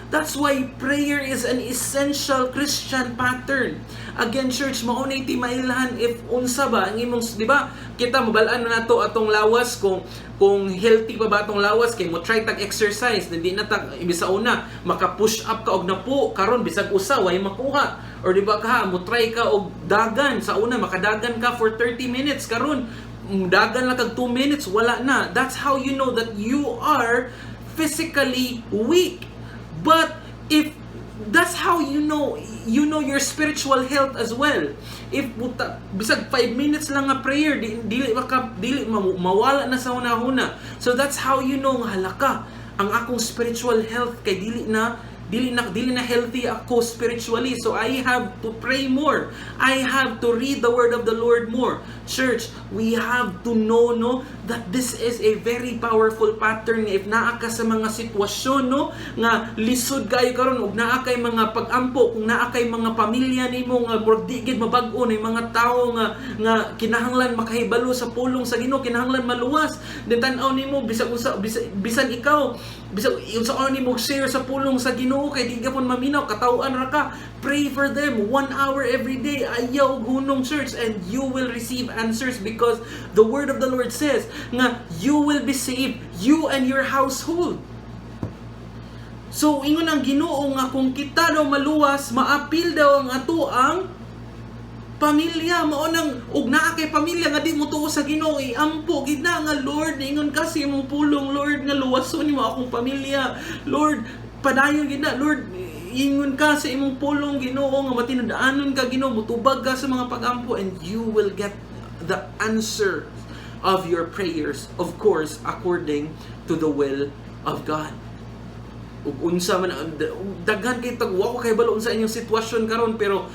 That's why prayer is an essential Christian pattern. Again, church, mao na timailhan if unsa ba ang imong, di ba? Kita mabalaan na nato atong lawas kung healthy pa ba atong lawas kay mo try tag exercise, hindi na ta imbis sa una maka-push up ka og napo, karon bisag usa way makuha. Or di ba ka mo try ka og dagan, sa una makadagan ka for 30 minutes, karon dagan lang kag 2 minutes, wala na. That's how you know that you are physically weak. But if that's how you know your spiritual health as well. If buta, bisag 5 minutes lang nga prayer, di, dili maka dili mawala na sa hunahuna. So that's how you know nga hala ka, ang akong spiritual health kay dili na healthy ako spiritually. So I have to pray more. I have to read the word of the Lord more. Church, we have to know, no, that this is a very powerful pattern. If naa ka sa mga sitwasyon, no, nga lisod kayo karon ug naa kay mga pag-ampo, kung naa kay mga pamilya nimo nga murag di gid mabag-o, na mga tawo nga kinahanglan makahibalo sa pulong sa Ginoo, kinahanglan maluwas, then tan-aw nimo bisag unsa, bisan ikaw, bisag unsa nimo share sa pulong sa Ginoo kay di gapon maminaw, kataw-an ra ka, pray for them one hour every day. Ayaw hunong, church, and you will receive answers because the word of the Lord says nga you will be saved, you and your household. So ingon ang Ginoo nga kung kita daw maluwas, maapil daw ang ato ang pamilya. Mao nang ug naa kay pamilya nga di mo tuo sa Ginoo, iampo gid na nga, "Lord, ingon kasi imong pulong, Lord, nga luwason nimo akong pamilya. Lord, padayon gid na. Lord, ingon ka sa imong pulong, Ginoo, nga matinud-anon ka, Ginoo, mutubag ka sa mga pagampo," and you will get the answer of your prayers, of course, according to the will of God. Ug unsa man daghan kay tag wa ko kay balo unsa inyong sitwasyon karon, pero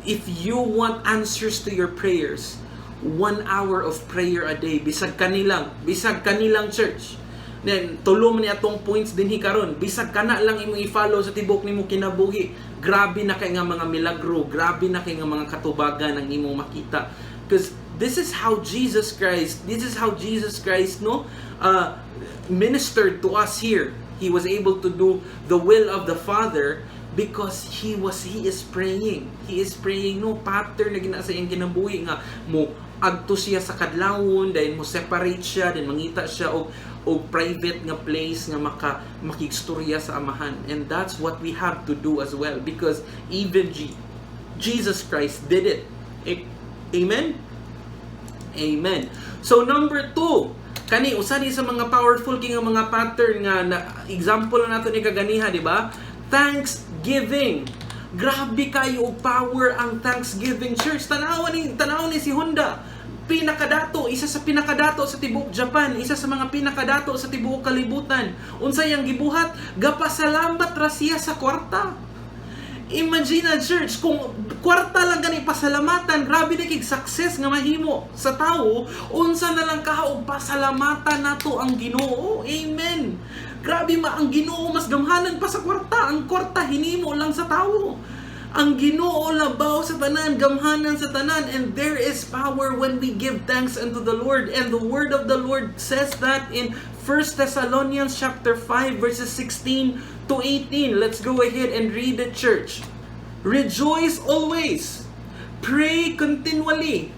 if you want answers to your prayers, one hour of prayer a day, bisag kanilang, church. Then tulo man ni atong points dinhi karon, bisag kana lang imong i-follow sa tibok nimo kinabuhi, grabe na kay nga mga milagro, grabe na kay nga mga katubagan ang imong makita. Because this is how Jesus Christ, no, ministered to us here. He was able to do the will of the Father because he is praying. He is praying, no? Pattern na gina sa iyang kinabuhi nga mo adto siya sa kadlawon, then mo separate siya, then mangita siya og private nga place nga makigstorya sa Amahan. And that's what we have to do as well because even Jesus Christ did it. Amen. Amen. So number two, kani usa ni sa mga powerful kay nga mga pattern nga na example na nato ni kaganiha, di ba? Thanksgiving. Grabe kayo og power ang thanksgiving, church. Tanawa ni si Honda. Pinakadato, isa sa pinakadato sa tibuok Japan, isa sa mga pinakadato sa tibuok kalibutan. Unsay ang gibuhat? Gapasalamat ra siya sa kwarta. Imagine na, church, kung kwarta lang gani pasalamatan, grabe na kig success nga mahimo sa tawo, unsa na lang kaha og pasalamatan nato ang Ginoo. Amen. Grabe ma ang Ginoo, mas gamhanan pa sa kwarta. Ang kwarta hinimo lang sa tawo. Ang Ginoo labaw sa tanan, gamhanan sa tanan, and there is power when we give thanks unto the Lord. And the word of the Lord says that in 1 Thessalonians chapter 5 verses 16 to 18. Let's go ahead and read the, church. "Rejoice always. Pray continually.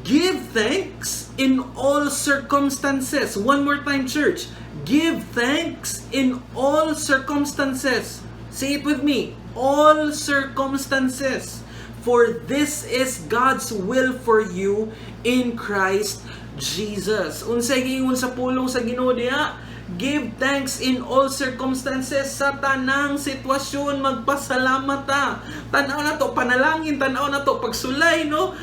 Give thanks in all circumstances." One more time, church. "Give thanks in all circumstances." Say it with me. "All circumstances. For this is God's will for you in Christ Jesus." Unsay giingon sa pulong sa Ginoo diha? "Give thanks in all circumstances." Sa tanang sitwasyon, magpasalamat ta. Tanaw na to, panalangin, tanaw na to, pagsulay, no?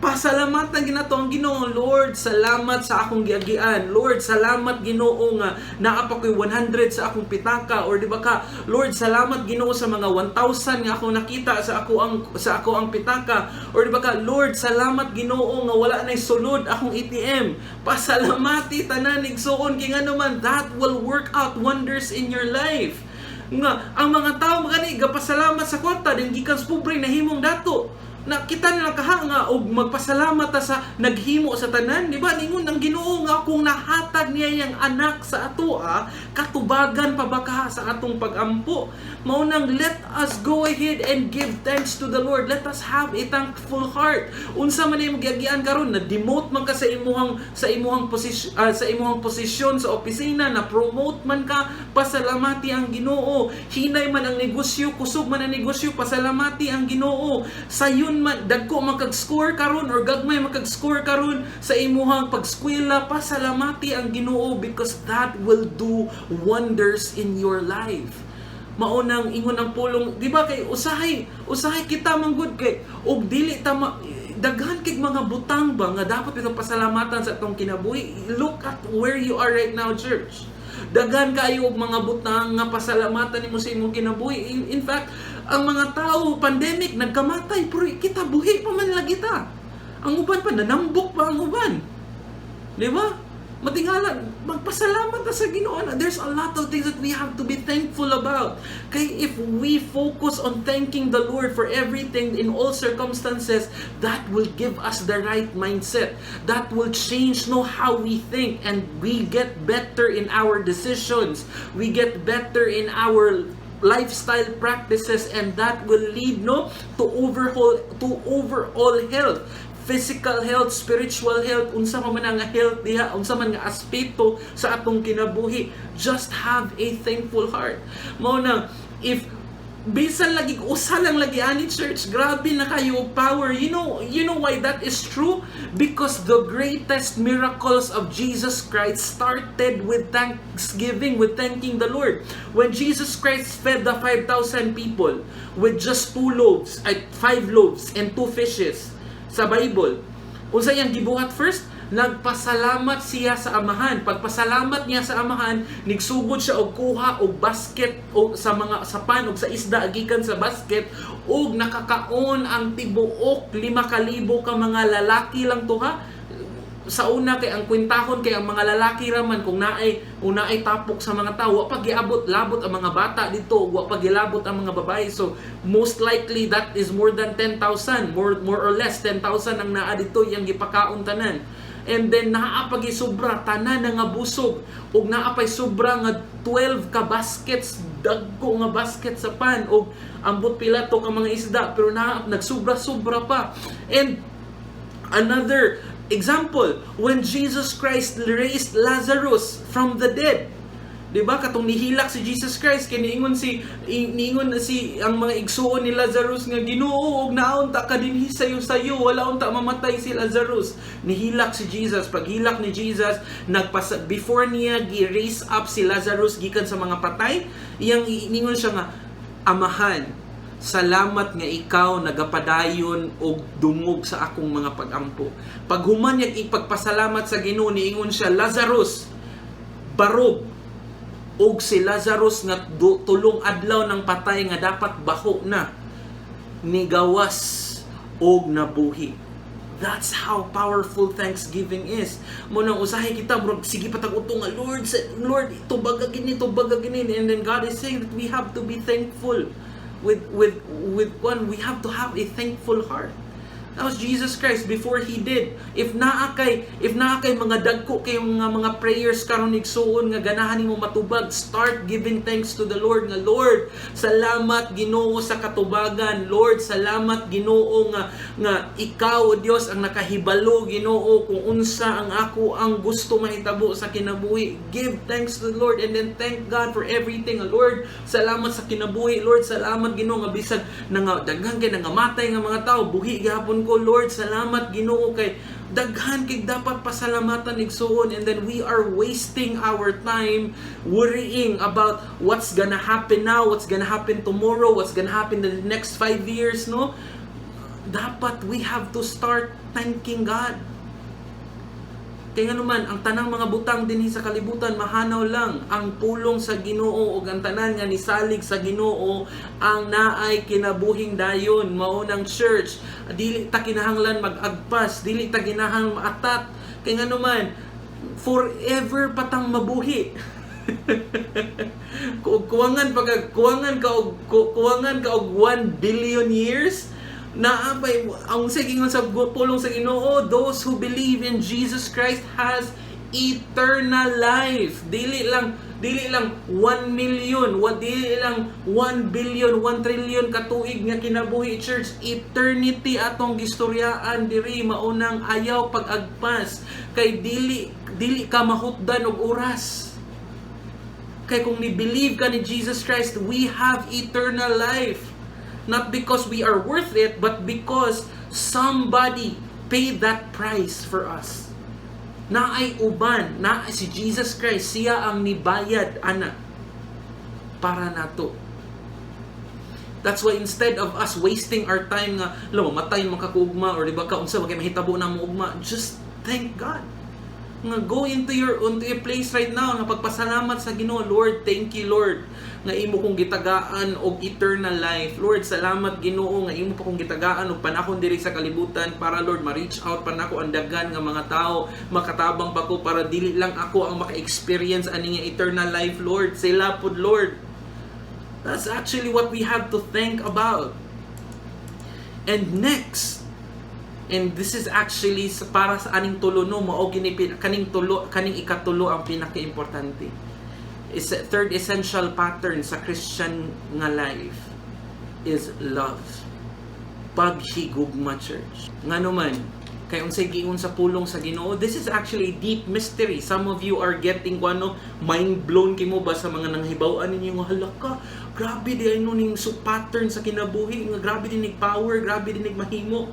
Pasalamatan ginato ang Ginoo. Lord, salamat sa akong giagian. Lord, salamat, Ginoo, nga naa pa ko'y 100 sa akong pitaka, or di ba ka, Lord, salamat, Ginoo, sa mga 1,000 nga akong nakita sa ako ang pitaka, or di ba ka, Lord, salamat, Ginoo, nga wala nay sulod akong ATM. Pasalamati tanan, igsuon, kay ngano man, that will work out wonders in your life. Nga ang mga tao magani gapasalamat sa kwarta din, gikan sa pobre nahimong dato na kita na lang kaha nga og magpasalamat ta sa naghimo sa tanan, di ba? Ningon ang Ginoo nga kung nahatag niya yang anak sa atoa, katubagan pa ba kaha sa atong pagampo? Mao nang let us go ahead and give thanks to the Lord. Let us have a thankful heart. Unsa man imong giagian karon, na demote man ka sa imuhang posisyon sa opisina, na promote man ka, pasalamati ang Ginoo. Hinay man ang negosyo, kusog man ang negosyo, pasalamati ang Ginoo. Sayon man, dagko man kag score karon or gagmay man kag score karon sa imuhang pagskwela, pasalamati ang Ginoo, because that will do wonders in your life. Mao nang ingon ang pulong, di ba, kay usahay usahay kita manggod kay og dili ta daghan kay mga butang ba nga dapat itong pasalamatan sa atong kinabuhi. Look at where you are right now, church. Daghan kayo og mga butang nga pasalamatan nimo sa imong kinabuhi. In fact, ang mga tao, pandemic, nagkamatay, pero kita buhi pa man lagi ta. Ang uban pa nanambok pa ang uban, di ba? Matingala, magpasalamat ta sa Ginoo. There's a lot of things that we have to be thankful about. Kay if we focus on thanking the Lord for everything in all circumstances, that will give us the right mindset. That will change, no, how we think, and we get better in our decisions. We get better in our lifestyle practices, and that will lead, no, to overall health, physical health, spiritual health, unsa man man nga health diha, unsa man nga aspeto sa atong kinabuhi. Just have a thankful heart. Mao na if bisan lagi usa lang lagi ani, church, grabe na kayo og power. You know why that is true? Because the greatest miracles of Jesus Christ started with thanksgiving, with thanking the Lord. When Jesus Christ fed the 5,000 people with just two loaves, ay, five loaves and two fishes sa Bible, unsa iyang gibuhat first? Nagpasalamat siya sa Amahan. Pagpasalamat niya sa Amahan, nigsugod siya og kuha og basket o sa mga sa pan og sa isda gikan sa basket, ug nakakaon ang tibuok 5,000 ka mga lalaki lang to ha. Sa una kay ang kwentahon kay ang mga lalaki raman kung naay tapok sa mga tao, wa pa giabot labot ang mga bata dito, wa pa gilabot ang mga babae. So most likely that is more than 10,000, more or less 10,000 ang naa dito iyang gipakaon tanan. And then naa pa sobra, tanan na nga busog, ug naa pay sobra nga 12 ka baskets, dagko nga basket sa pan, ug ambot pila to ka mga isda, pero naa nagsubra-sobra pa. And another example, when Jesus Christ raised Lazarus from the dead. 'Di ba katong nihilak si Jesus Christ kay niingon si ang mga igsuon ni Lazarus nga, "Ginoo, og naunta ka dinhi sayo-sayo, wala unta mamatay si Lazarus." Nihilak si Jesus. Paghilak ni Jesus, nagpasa before niya gi-raise up si Lazarus gikan sa mga patay, iyang ningon siya nga, "Amahan, salamat nga ikaw nagapadayon og dungog sa akong mga pagampo." Paghuman niya ipagpasalamat sa Ginoo, niingon siya, "Lazarus, barog." Og si Lazarus nga 3 adlaw ng patay nga dapat baho na, nigawas og nabuhi. That's how powerful thanksgiving is. Mao nang usahay kita murag sige patag uto nga, "Lord, Lord, tubaga gini, tubaga gini." And then God is saying that we have to be thankful with one, we have to have a thankful heart. That was Jesus Christ before he did. If naa kay mga dagko kay mga prayers karon, igsuon, nga ganahan nimo matubag, start giving thanks to the Lord nga, "Lord, salamat, Ginoo, sa katubagan. Lord, salamat, Ginoo, nga ikaw, o Dios, ang nakahibalo, Ginoo, kung unsa ang ako ang gusto mahitabo sa kinabuhi." Give thanks to the Lord and then thank God for everything. "Lord, salamat sa kinabuhi. Lord, salamat, Ginoo, nga bisag nga daghan kay nangamatay nga mga tao, buhi gihapon ko. Lord, salamat, Ginoo," kay daghan kay dapat pasalamatan, igsuon. And then we are wasting our time worrying about what's gonna happen now, what's gonna happen tomorrow, what's gonna happen in the next 5 years, no? Dapat we have to start thanking God. Kaya nga naman, ang tanang mga butang dinhi sa kalibutan, mahanaw lang. Ang pulong sa Ginoo ug ang tanan nga nisalig sa Ginoo ang naay kinabuhing dayon. Mao nang, church, dili ta kinahanglan mag-agpas, dili ta kinahanglan maatat. Kaya nga naman, forever patang mabuhi. Kung kuwangan ka og 1 billion years, naa pay ang sige sa pulong sa Ginoo, those who believe in Jesus Christ has eternal life. Dili lang 1 million, wa dili lang 1 billion, 1 trillion katuig nga kinabuhi, church. Eternity atong gistoryaan diri. Mao nang ayaw pag-agpas kay dili ka mahutdan og oras. Kay kung ni-believe ka ni Jesus Christ, we have eternal life. Not because we are worth it, but because somebody paid that price for us. Naay uban, na si Jesus Christ, siya ang nibayad ana para nato. That's why instead of us wasting our time nga, lo, matay makakuugma or di ba ka unsa kay mahitabo na mo ugma, just thank God. Nga go into your place right now nga pagpasalamat sa Ginoo. Lord, thank you, Lord, nga imo kong gitagaan og eternal life. Lord, salamat, Ginoo, nga imo pa kong gitagaan og panahon diri sa kalibutan para, Lord, ma-reach out pa nako ang daghan nga mga tao, makatabang pa ko para dili lang ako ang maka-experience ani nga eternal life, Lord. Sila pud, Lord. That's actually what we have to think about. And next, and this is actually para sa aning tulo, no, mao gini kaning tulo, kaning ikatulo ang pinaka-importante. Is third essential pattern sa Christian nga life is love. Paghigugma, church. Ngano man, kay unsay giingon sa pulong sa Ginoo, this is actually a deep mystery. Some of you are getting kuano, mind blown kimo ba sa mga nanghibaw-an ninyo nga hala ka, grabe di ay no ning so pattern sa kinabuhi nga grabe din nig power, grabe din nig mahimo.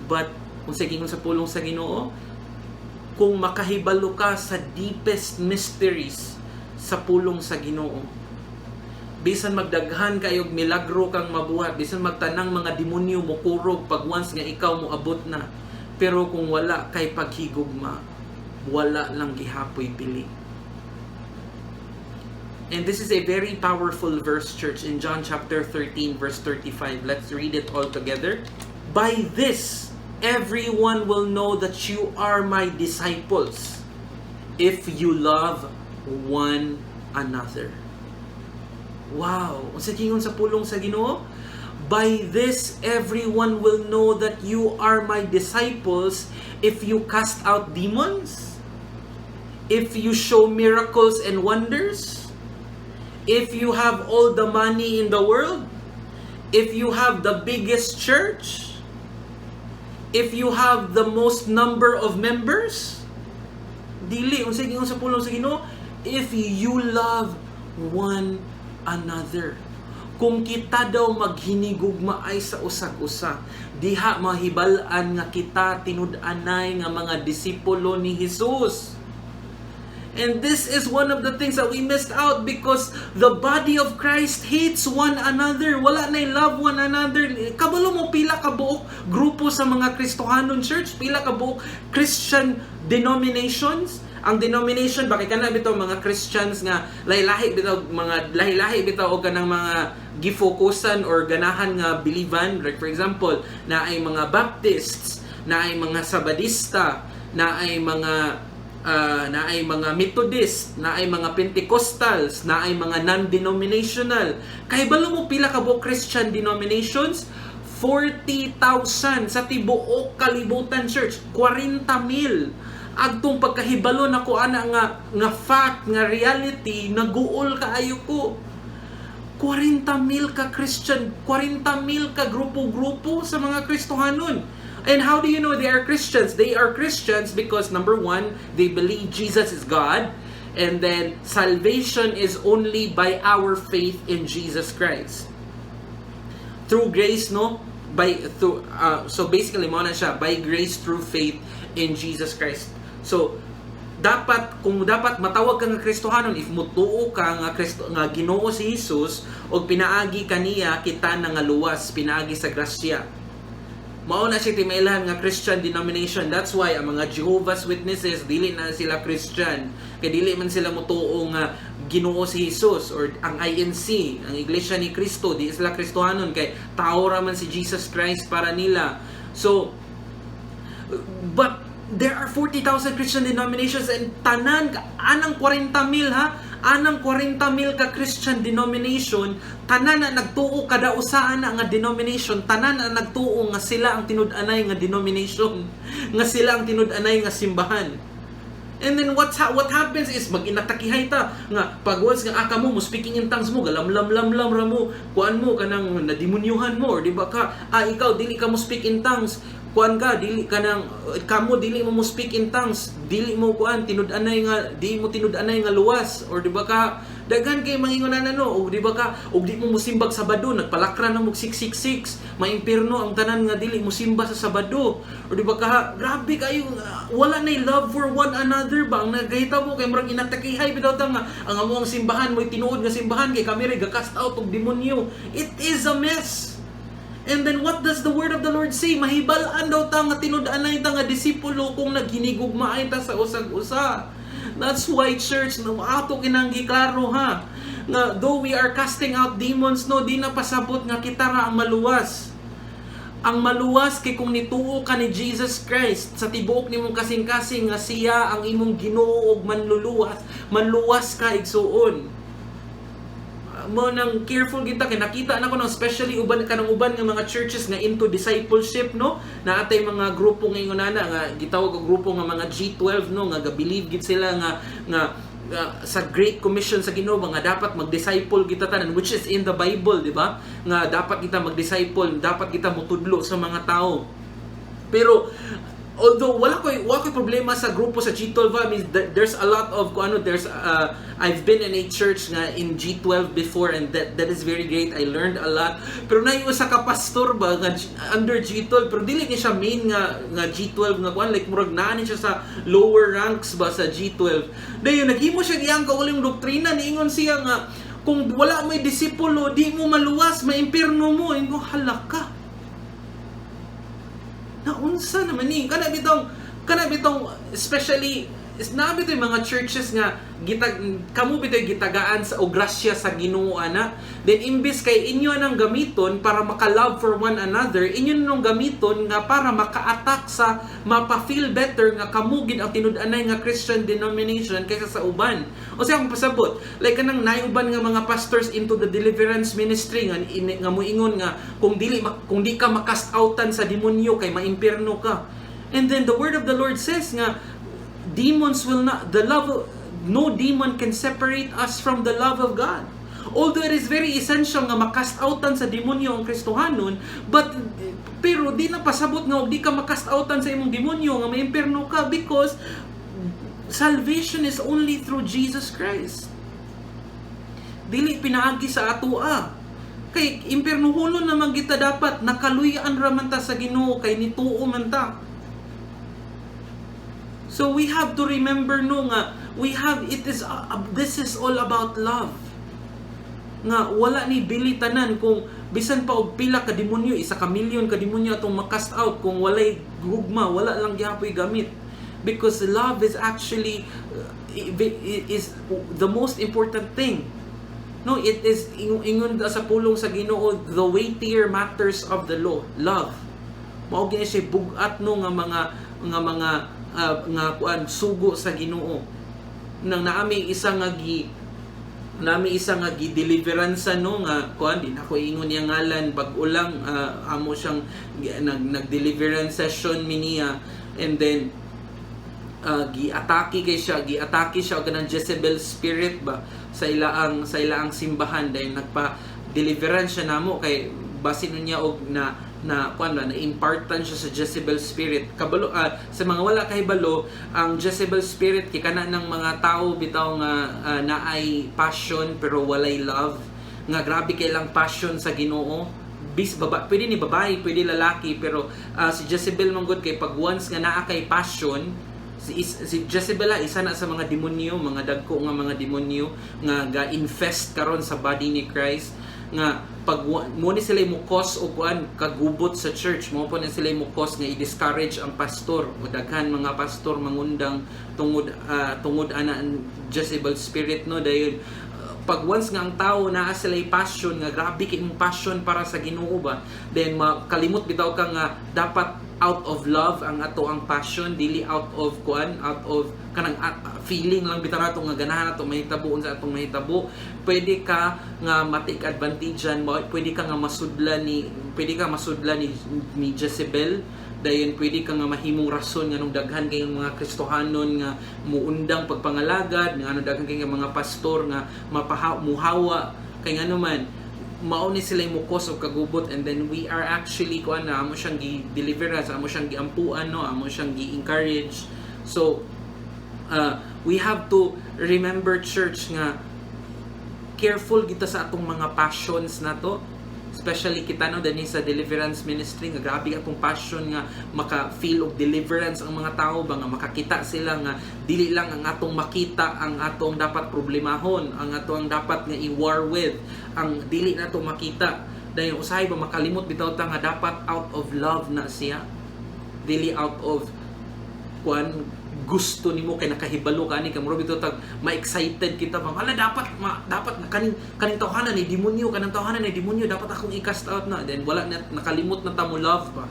But unsay giingon sa pulong sa Ginoo, kung makahibalo ka sa deepest mysteries sa pulong sa Ginoo, bisan magdaghan kayog milagro kang mabuhat, bisan magtanang mga demonyo mokurog pag once nga ikaw moabot na, pero kung wala kay paghigugma, wala lang gihapoy pili. And this is a very powerful verse, church, in John chapter 13, verse 35. Let's read it all together. "By this, everyone will know that you are my disciples, if you love one another." Wow! Unsa kingon sa pulong sa Ginoo? "By this everyone will know that you are my disciples." If you cast out demons, if you show miracles and wonders, if you have all the money in the world, if you have the biggest church, if you have the most number of members? Dili. Unsa giingon sa pulong sa Ginoo? If you love one another. Kung kita daw maghinigugmaay sa usag-usa, diha mahibal-an nga kita tinud-anay nga mga disipulo ni Jesus. And this is one of the things that we missed out because the body of Christ hates one another. Wala na love one another. Kabalo mo pila ka buok grupo sa mga Kristohanon, church, pila ka buok Christian denominations. Ang denomination ba kay kana bitaw mga Christians nga lahi-lahi bitaw, mga lahi-lahi bitaw og kanang mga gifokusan or ganahan nga believan. Like for example, naay mga Baptists, naay mga Sabadista, naay mga Methodist, naay mga Pentecostals, naay mga non-denominational. Kahibalo mo pila ka buok Christian denominations? 40,000 sa tibuok kalibutan, church. 40,000. Adtong pagkahibalo nako ana nga fact, nga reality, naguol kaayo ko. 40 mil ka Christian, 40 mil ka grupo-grupo sa mga Kristohanon. And how do you know they are Christians? They are Christians because number one, they believe Jesus is God. And then salvation is only by our faith in Jesus Christ. Through grace, no? By through so basically mao na siya, by grace through faith in Jesus Christ. So dapat kung dapat matawag ka nga Kristohanon if mutuo ka nga Kristo, nga Ginoo si Jesus ug pinaagi kaniya kita nga luwas pinaagi sa grasya. Mao na siya timailhan nga Christian denomination. That's why ang mga Jehovah's Witnesses, dili na sila Christian. Kay dili man sila motuo nga Ginoo si Jesus, or ang INC, ang Iglesia ni Cristo, di sila Kristohanon kay tao ra man si Jesus Christ para nila. So but there are 40,000 Christian denominations and tanan anang 40 mil ha, anang 40 mil ka Christian denomination, tanan na nagtuo kada usa ana nga denomination, tanan na nagtuo nga sila ang tinud-anay nga denomination, nga sila ang tinud-anay nga simbahan. And then what happens is mag-inatakihay ta nga pag once nga aka mo mo speaking in tongues mo, galamlam lam lam ra mo, kuan mo, kanang nademonyuhan mo, or di ba ka, ikaw dili ka mo speak in tongues, kuan ka, dili ka nang kamo, dili mo mo speak in tongues, dili mo kuan, tinud-anay nga di mo tinud-anay nga luwas, or di ba ka, daghan kay mangingon ano, og di ba ka, og di mo musimbag Sabado, nagpalakra na mo 666, maimpirno ang tanan nga dili mosimba sa Sabado, or di ba ka, grabe kayo, wala nay love for one another ba. Ang nagahitabo kay murag inatakihay bitaw ta nga ang among simbahan mo'y tinuod nga simbahan kay kami ray ga-cast out og demonyo. It is a mess. And then what does the word of the Lord say? Mahibal-an daw ta nga tinud-anay ta nga disipulo kung naghinigugmaay ta sa usag-usa. That's why, church, no, ato kinang giklaro ha, nga though we are casting out demons, no, di na pasabot nga kita ra ang maluwas. Ang maluwas kay kung nituo ka ni Jesus Christ sa tibuok nimong kasing-kasing nga siya ang imong Ginoo ug manluluwas, manluwas ka, igsuon. Mo nang careful kita kay nakita na ko no, especially uban kanang uban nga mga churches nga into discipleship, no, naa tay mga grupo ngayon ana nga gitawag og grupo nga mga G12, no, nga ga-believe gid sila nga sa Great Commission sa Ginoo nga dapat mag-disciple kita tanan, which is in the Bible, di ba, nga dapat kita mag-disciple, dapat kita mutudlo sa mga tao. Pero although wala koy problema sa grupo sa G12, I mean, there's a lot of kung ano, there's I've been in a church nga in G12 before and that is very great. I learned a lot. Pero naay usa ka pastor ba nga under G12, pero dili ni siya main nga G12 nga kuan, like murag naa ni siya sa lower ranks ba sa G12. Dayon naghimo siya iyang kaugalingong doktrina, niingon siya nga kung wala may disipulo, di mo maluwas, maimpirno mo. Ingon, hala ka, naunsa naman ni kana bitong especially is na bitaw yung mga churches nga gitag kamo bitaw gitagaan sa og grasya sa Ginoo ana, then imbis kay inyo nang gamiton para maka-love for one another, inyo nang gamiton nga para maka-attack sa mapa-feel better nga kamo gid ang tinud-anay nga Christian denomination kaysa sa uban. O sa akong pasabot, like kanang naay uban nga mga pastors into the deliverance ministry nga nga moingon nga kung di ka makast outan sa demonyo kay maimpierno ka. And then the word of the Lord says nga demons will not the love no demon can separate us from the love of God. Although it is very essential nga makast outan sa demonyo ang Kristohanon, but pero di na pasabot nga og di ka makast outan sa imong demonyo nga maimpierno ka, because salvation is only through Jesus Christ. Dili pinaagi sa atoa. Kay impiernohulon naman kita, dapat nakaluyan ra man ta sa Ginoo kay nituo man ta. So we have to remember, no, nga we have it is this is all about love. Nga wala ni bili tanan kung bisan pa og pila ka demonyo, 1 ka milyon ka demonyo atong makast out, kung walay gugma, wala lang gihapoy gamit. Because love is actually is the most important thing. No, it is ingon sa pulong sa Ginoo, the weightier matters of the law, love. Mao gini siya bug-at, no, nga mga kuan, sugo sa Ginoo. Nang naami isa nga gi deliverance, no, nga kuan, di na ko ingon niya ngalan, bag-o lang amo siyang nag deliverance session mi niya and then giatake siya og kanang Jezebel spirit ba sa ilaang simbahan. Dahil nagpa deliverance siya namo kay basin niya og na na kuan ba, na impartan siya sa Jezebel spirit. Kabalo sa mga wala kahibalo, ang Jezebel spirit kay kana ng mga tao bitaw nga naay passion pero walay love, nga grabe kay lang passion sa Ginoo. Bis baba, pwede ni babae, pwede lalaki, pero si Jezebel man gud kay pag once nga naa kay passion, si Jezebel isa na sa mga demonyo, mga dagko nga mga demonyo nga ga-infest karon sa body ni Christ nga Pag mo ni sila mo cause og kuan, kagubot sa church, mo po ni sila mo cause nga i-discourage ang pastor, o daghan mga pastor mangundang tungod ana ang Jezebel spirit, no? Dayon pag once nga ang tao naa sila passion nga grabe kay imong passion para sa Ginoo ba, then makalimot bitaw ka nga dapat out of love ang ato ang passion, dili out of kuan, out of kanang feeling lang bitaw nato nga ganahan nato mahitabo unsa atong mahitabo. Pwede ka nga ma-take advantage yan, pwede ka masudlan ni Jezebel. Dayon pwede ka nga mahimong rason nga nung daghan kayong mga Kristohanon nga muundang pagpangalagad, nga ano, daghan kayong mga pastor nga mapaha, muhawa, kay ngano man mao ni sila mo cause og kagubot. And then we are actually kuan na, amo siyang gi deliverance, amo siyang giampuan, no? Amo siyang gi-encourage. So we have to remember, church, nga careful kita sa atong mga passions nato, especially kita, no, dinhi sa deliverance ministry, nga grabe atong passion nga maka-feel og deliverance ang mga tao ba, nga makakita sila nga dili lang ang atong makita ang atong dapat problemahon, ang atong dapat nga i-war with, ang dili nato makita. Dayon usahay ba makalimot bitaw ta nga dapat out of love na siya, dili out of kuan, gusto nimo kay nakahibalo ka ani kay murag bitaw tag ma-excited kita ba, "Hala, dapat kaning tawhana ni demonyo, kanang tawhana ni demonyo, dapat akong i-cast out na." Then wala na, nakalimot na ta mo love ba.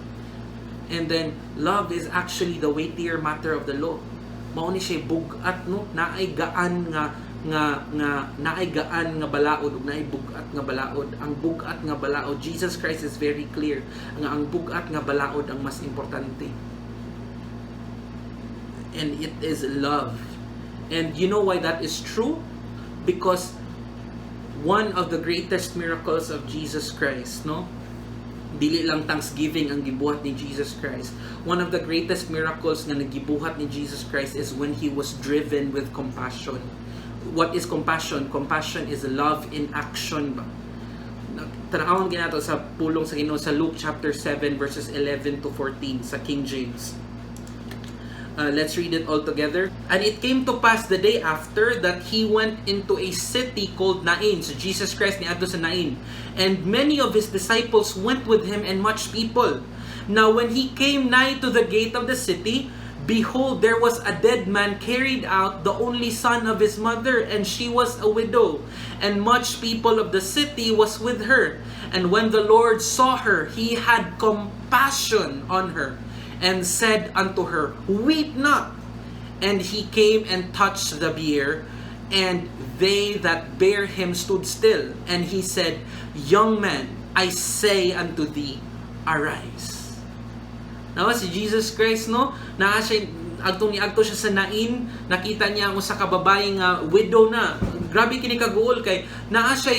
And then love is actually the weightier matter of the law. Mao ni siya bug-at, no? Naay gaan nga balaod ug naay bug-at nga balaod. Ang bug-at nga balaod, Jesus Christ is very clear nga ang bug-at nga balaod ang mas importante, and it is love. And you know why that is true? Because one of the greatest miracles of Jesus Christ, no? Dili lang thanksgiving ang gibuhat ni Jesus Christ. One of the greatest miracles nga nagibuhat ni Jesus Christ is when he was driven with compassion. What is compassion? Compassion is love in action ba? Tanawon ginato sa pulong sa Ginoo sa Luke chapter 7 verses 11 to 14 sa King James. Let's read it all together. "And it came to pass the day after that he went into a city called Nain." So Jesus Christ niadto sa Nain. "And many of his disciples went with him and much people. Now when he came nigh to the gate of the city, behold, there was a dead man carried out, the only son of his mother, and she was a widow. And much people of the city was with her. And when the Lord saw her, he had compassion on her and said unto her, 'Weep not.' And he came and touched the bier, and they that bare him stood still. And he said, 'Young man, I say unto thee, arise.'" Nawa si Jesus Christ, no? Naa siya adtong niadto siya sa Nain, nakita niya ang usa ka babae nga widow na. Grabe kini kaguol kay naa siya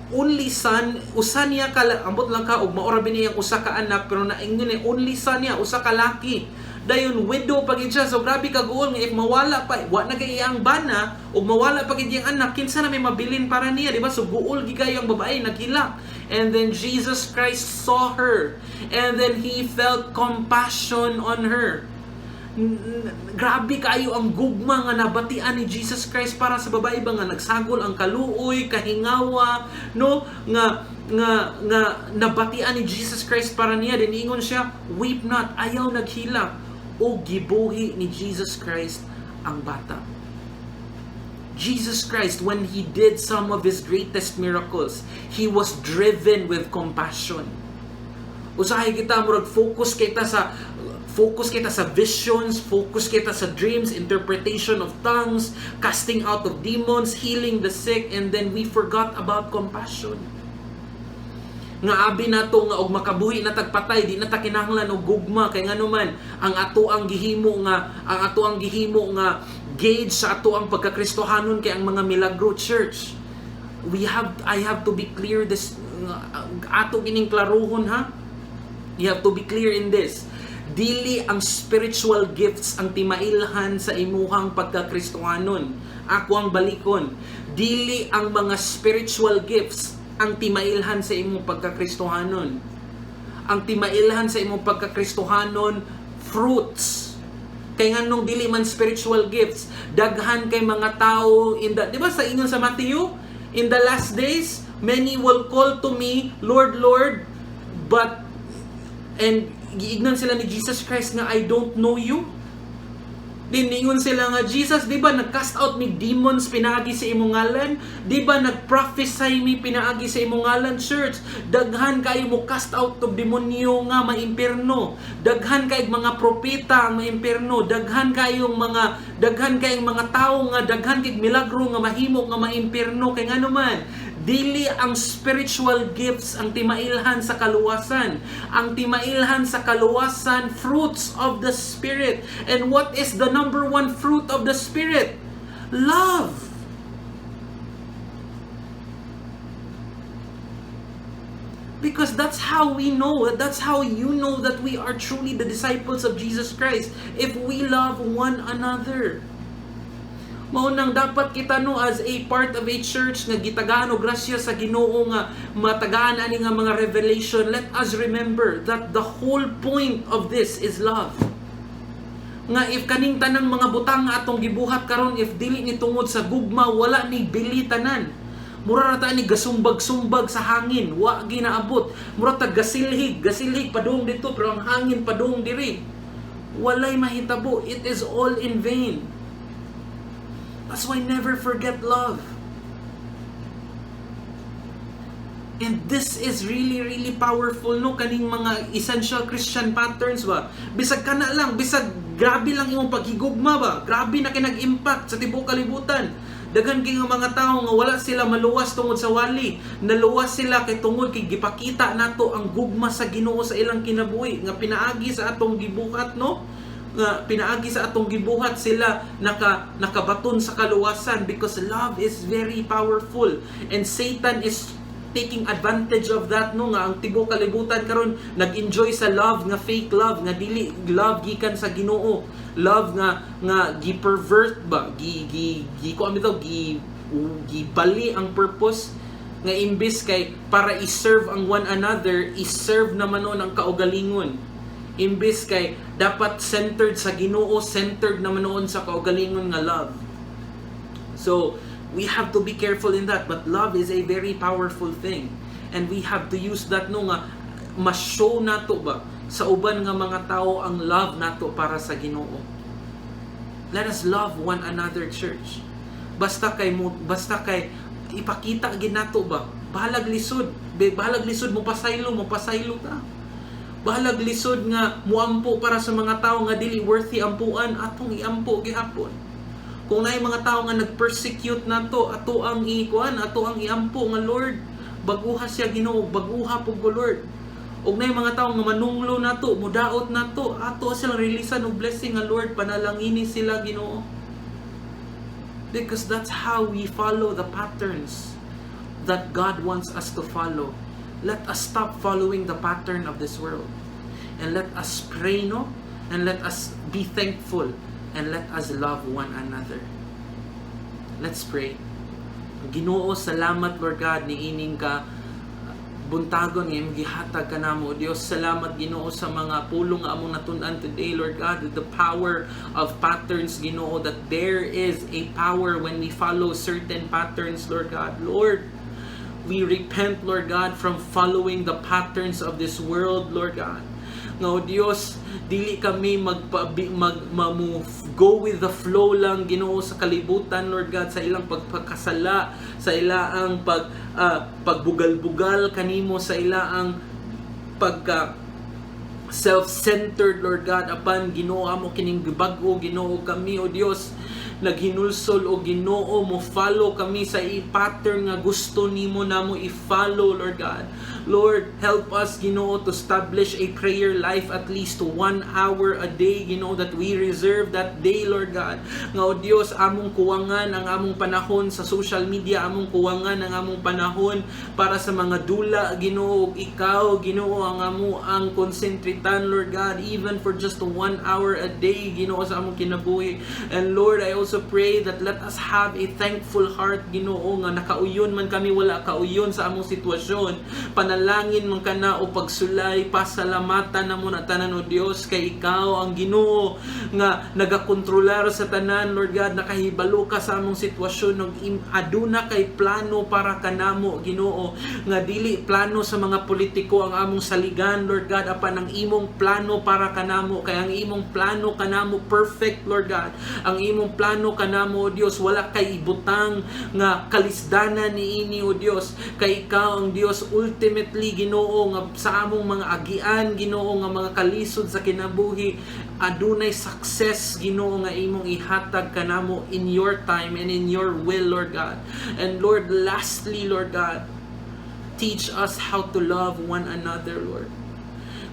only son, usa niya ka, ambot lang ka og maora bini ang usa ka anak, pero naingon ni only son niya, usa ka laki. Dayon widow pa gid siya. So grabe kaguol nga if mawala pa, wa na kay iyang bana ug mawala pa gid iyang anak, kinsa na may mabilin para niya, di ba? So guol gid kayo ang babae, naghilak. And then Jesus Christ saw her and then he felt compassion on her. Grabe kayo ang gugma nga nabatian ni Jesus Christ para sa babae ba nga nagsagol ang kaluoy, kahingawa, no, nga nabatian ni Jesus Christ para niya. Then ingon siya, "Weep not," ayaw naghilak, o gibuhi ni Jesus Christ ang bata. Jesus Christ, when he did some of his greatest miracles, he was driven with compassion. Usahay kita murag focus kita sa visions, focus kita sa dreams, interpretation of tongues, casting out of demons, healing the sick, and then we forgot about compassion. Nga abi nato nga og makabuhi na tagpatay, di na ta kinahanglan og gugma, kay ngano man ang ato ang gihimo nga gauge sa ato ang pagkakristohanon kay ang mga milagro. Church, we have I have to be clear this, ato gining klarohon ha. You have to be clear in this. Dili ang spiritual gifts ang timailhan sa imuhang pagkakristohanon. Ako ang balikon. Dili ang mga spiritual gifts ang timailhan sa imong pagkakristohanon. Ang timailhan sa imong pagkakristohanon, fruits. Kay nganong dili man spiritual gifts, daghan kay mga tao in the, di ba sa ingon sa Matthew, in the last days, Many will call to me, 'Lord, Lord,' but and giignan sila ni Jesus Christ nga, 'I don't know you.' Niingon sila nga, 'Jesus, di ba nag-cast out mi demons pinaagi sa imong ngalan? Di ba nag-prophesy mi pinaagi sa imong ngalan?' Church, daghan kayo mo cast out og demonyo nga maimpierno. Daghan kay mga propeta ang maimpierno. Daghan kayong mga tawo nga daghan kay milagro nga mahimo nga maimpierno. Kay ngano man, dili ang spiritual gifts ang timailhan sa kaluwasan. Ang timailhan sa kaluwasan, fruits of the Spirit. And what is the number one fruit of the Spirit? Love. Because that's how we know, that's how you know that we are truly the disciples of Jesus Christ, if we love one another. Mao nang dapat kita, no, as a part of a church nga gitagaan og grasya sa Ginoo nga matagaan ani nga mga revelation, let us remember that the whole point of this is love. Nga if kaning tanang mga butang nga atong gibuhat karon, if dili ni tungod sa gugma, wala ni bili tanan. Mura ra ta ni gasumbag-sumbag sa hangin, wa ginaabot. Mura ta gasilhig, gasilhig padung dito pero ang hangin padung diri. Walay mahitabo. It is all in vain. That's why never forget love. And this is really, really powerful, no? Kaning mga essential Christian patterns ba? Bisag kana lang, bisag grabe lang imong paghigugma ba? Grabe na kay nag-impact sa tibuok kalibutan. Daghan kay nga mga tawo nga wala sila maluwas tungod sa wali. Naluwas sila kay tungod kay gipakita nato ang gugma sa Ginoo sa ilang kinabuhi nga pinaagi sa atong gibuhat, no? Nga pinaagi sa atong gibuhat, sila nakabaton sa kaluwasan because love is very powerful and Satan is taking advantage of that, no, nga ang tibuok kalibutan karon nag-enjoy sa love nga fake love, nga dili love gikan sa Ginoo, love nga gi-pervert ba, gi gi gi ko bitaw gi gibali ang purpose, nga imbis kay para i-serve ang one another, i-serve naman noon ang kaugalingon. Imbis kay dapat centered sa Ginoo, centered naman noon sa kaugalingon nga love. So we have to be careful in that, but love is a very powerful thing and we have to use that, no, nga ma-show nato ba sa uban nga mga tao ang love nato para sa Ginoo. Let us love one another, church. Basta kay ipakita gid nato ba. Bahalag lisod, bahalag lisod mo pasaylo ta. Bahalag lisod nga muampo para sa mga tao nga dili worthy ampuan, atong iampo gihapon. Kung naay mga tao nga nag-persecute nato, ato ang ikuan, ato ang iampo nga, "Lord, baguha siya, Ginoo, baguha pug ko, Lord." Ug naay mga tao nga manunglo nato, mudaot nato, ato silang releasean og blessing nga, "Lord, panalangini sila, Ginoo." Because that's how we follow the patterns that God wants us to follow. Let us stop following the pattern of this world. And let us pray, no? And let us be thankful. And let us love one another. Let's pray. Ginoo, salamat, Lord God, niining ka buntagon nga imong gihatag kanamo. Dios, salamat, Ginoo, sa mga pulong nga among natun-an today, Lord God, the power of patterns, Ginoo, that there is a power when we follow certain patterns, Lord God. Lord, we repent, Lord God, from following the patterns of this world, Lord God. Nga, O Dios, dili kami magpa, mag, mamu, go with the flow lang, Ginoo, sa kalibutan, Lord God, sa ilang pagpakasala, sa ilang pagbugal-bugal kanimo, sa ilang pagka self-centered, Lord God. Apan, Ginoo, amo kining gibag-o, Ginoo. Kami, O Dios, naghinulsol, o Ginoo, mo follow kami sa i-pattern nga gusto nimo namo i-follow, Lord God. Lord, help us, Ginoo, to establish a prayer life at least 1 hour a day, Ginoo, that we reserve that day, Lord God, nga, O Dios, among kuwangan ang among panahon sa social media, among kuwangan ang among panahon para sa mga dula, Ginoo, ug ikaw, Ginoo, ang amo ang konsentritan, Lord God, even for just 1 hour a day, Ginoo, sa among kinabuhi. And Lord, I also pray that let us have a thankful heart, Ginoo, nga nakauyon man kami, wala kauyon sa among sitwasyon, panalangini Panalangin man kana o pagsulay, pasalamatan namo na tanan, O Dios, kay ikaw ang Ginoo nga nagakontrolar sa tanan, Lord God. Nakahibalo ka sa among sitwasyon ug aduna kay plano para kanamo, Ginoo, nga dili plano sa mga politiko ang among saligan, Lord God, apan ang imong plano para kanamo, kay ang imong plano kanamo perfect, Lord God. Ang imong plano kanamo, O Dios, wala kay ibutang nga kalisdanan niini, O Dios, kay ikaw ang Dios ultimately, Ginoo, nga sa among mga agian, Ginoo, nga mga kalisod sa kinabuhi, adunay success, Ginoo, nga imong ihatag kanamo in your time and in your will, Lord God. And Lord, lastly, Lord God, teach us how to love one another, Lord,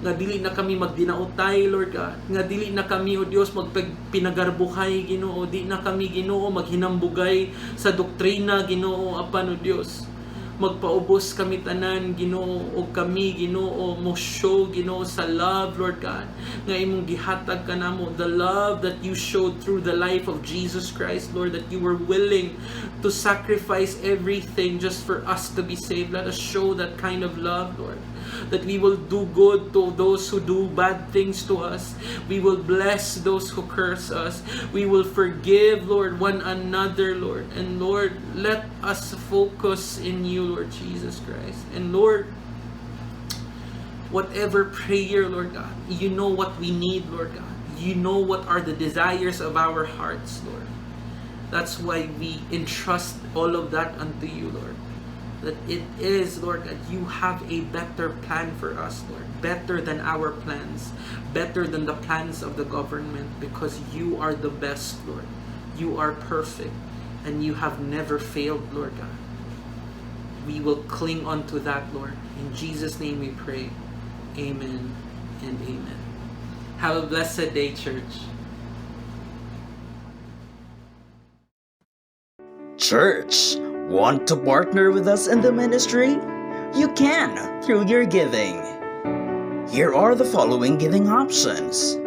nga dili na kami magdinautay, Lord God, nga dili na kami, O Dios, magpinagarbuhay, Ginoo, di na kami, Ginoo, maghinambugay sa doktrina, Ginoo, apan, O Dios, magpaubos kami tanan, Ginoo, og kami, Ginoo, mo show, Ginoo, sa love, Lord God, nga imong gihatag kanamo, the love that you showed through the life of Jesus Christ, Lord, that you were willing to sacrifice everything just for us to be saved. Let us show that kind of love, Lord, that we will do good to those who do bad things to us. We will bless those who curse us. We will forgive, Lord, one another, Lord. And Lord, let us focus in you, Lord Jesus Christ. And Lord, whatever prayer, Lord God, you know what we need, Lord God. You know what are the desires of our hearts, Lord. That's why we entrust all of that unto you, Lord. That it is, Lord, that you have a better plan for us, Lord. Better than our plans, better than the plans of the government, because you are the best, Lord. You are perfect, and you have never failed, Lord God. We will cling on to that, Lord. In Jesus' name we pray. Amen and amen. Have a blessed day, church. Church, want to partner with us in the ministry? You can through your giving. Here are the following giving options.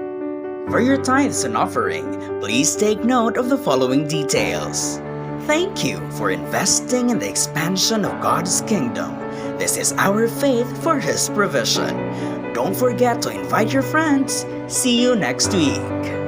For your tithes and offering, please take note of the following details. Thank you for investing in the expansion of God's kingdom. This is our faith for His provision. Don't forget to invite your friends. See you next week.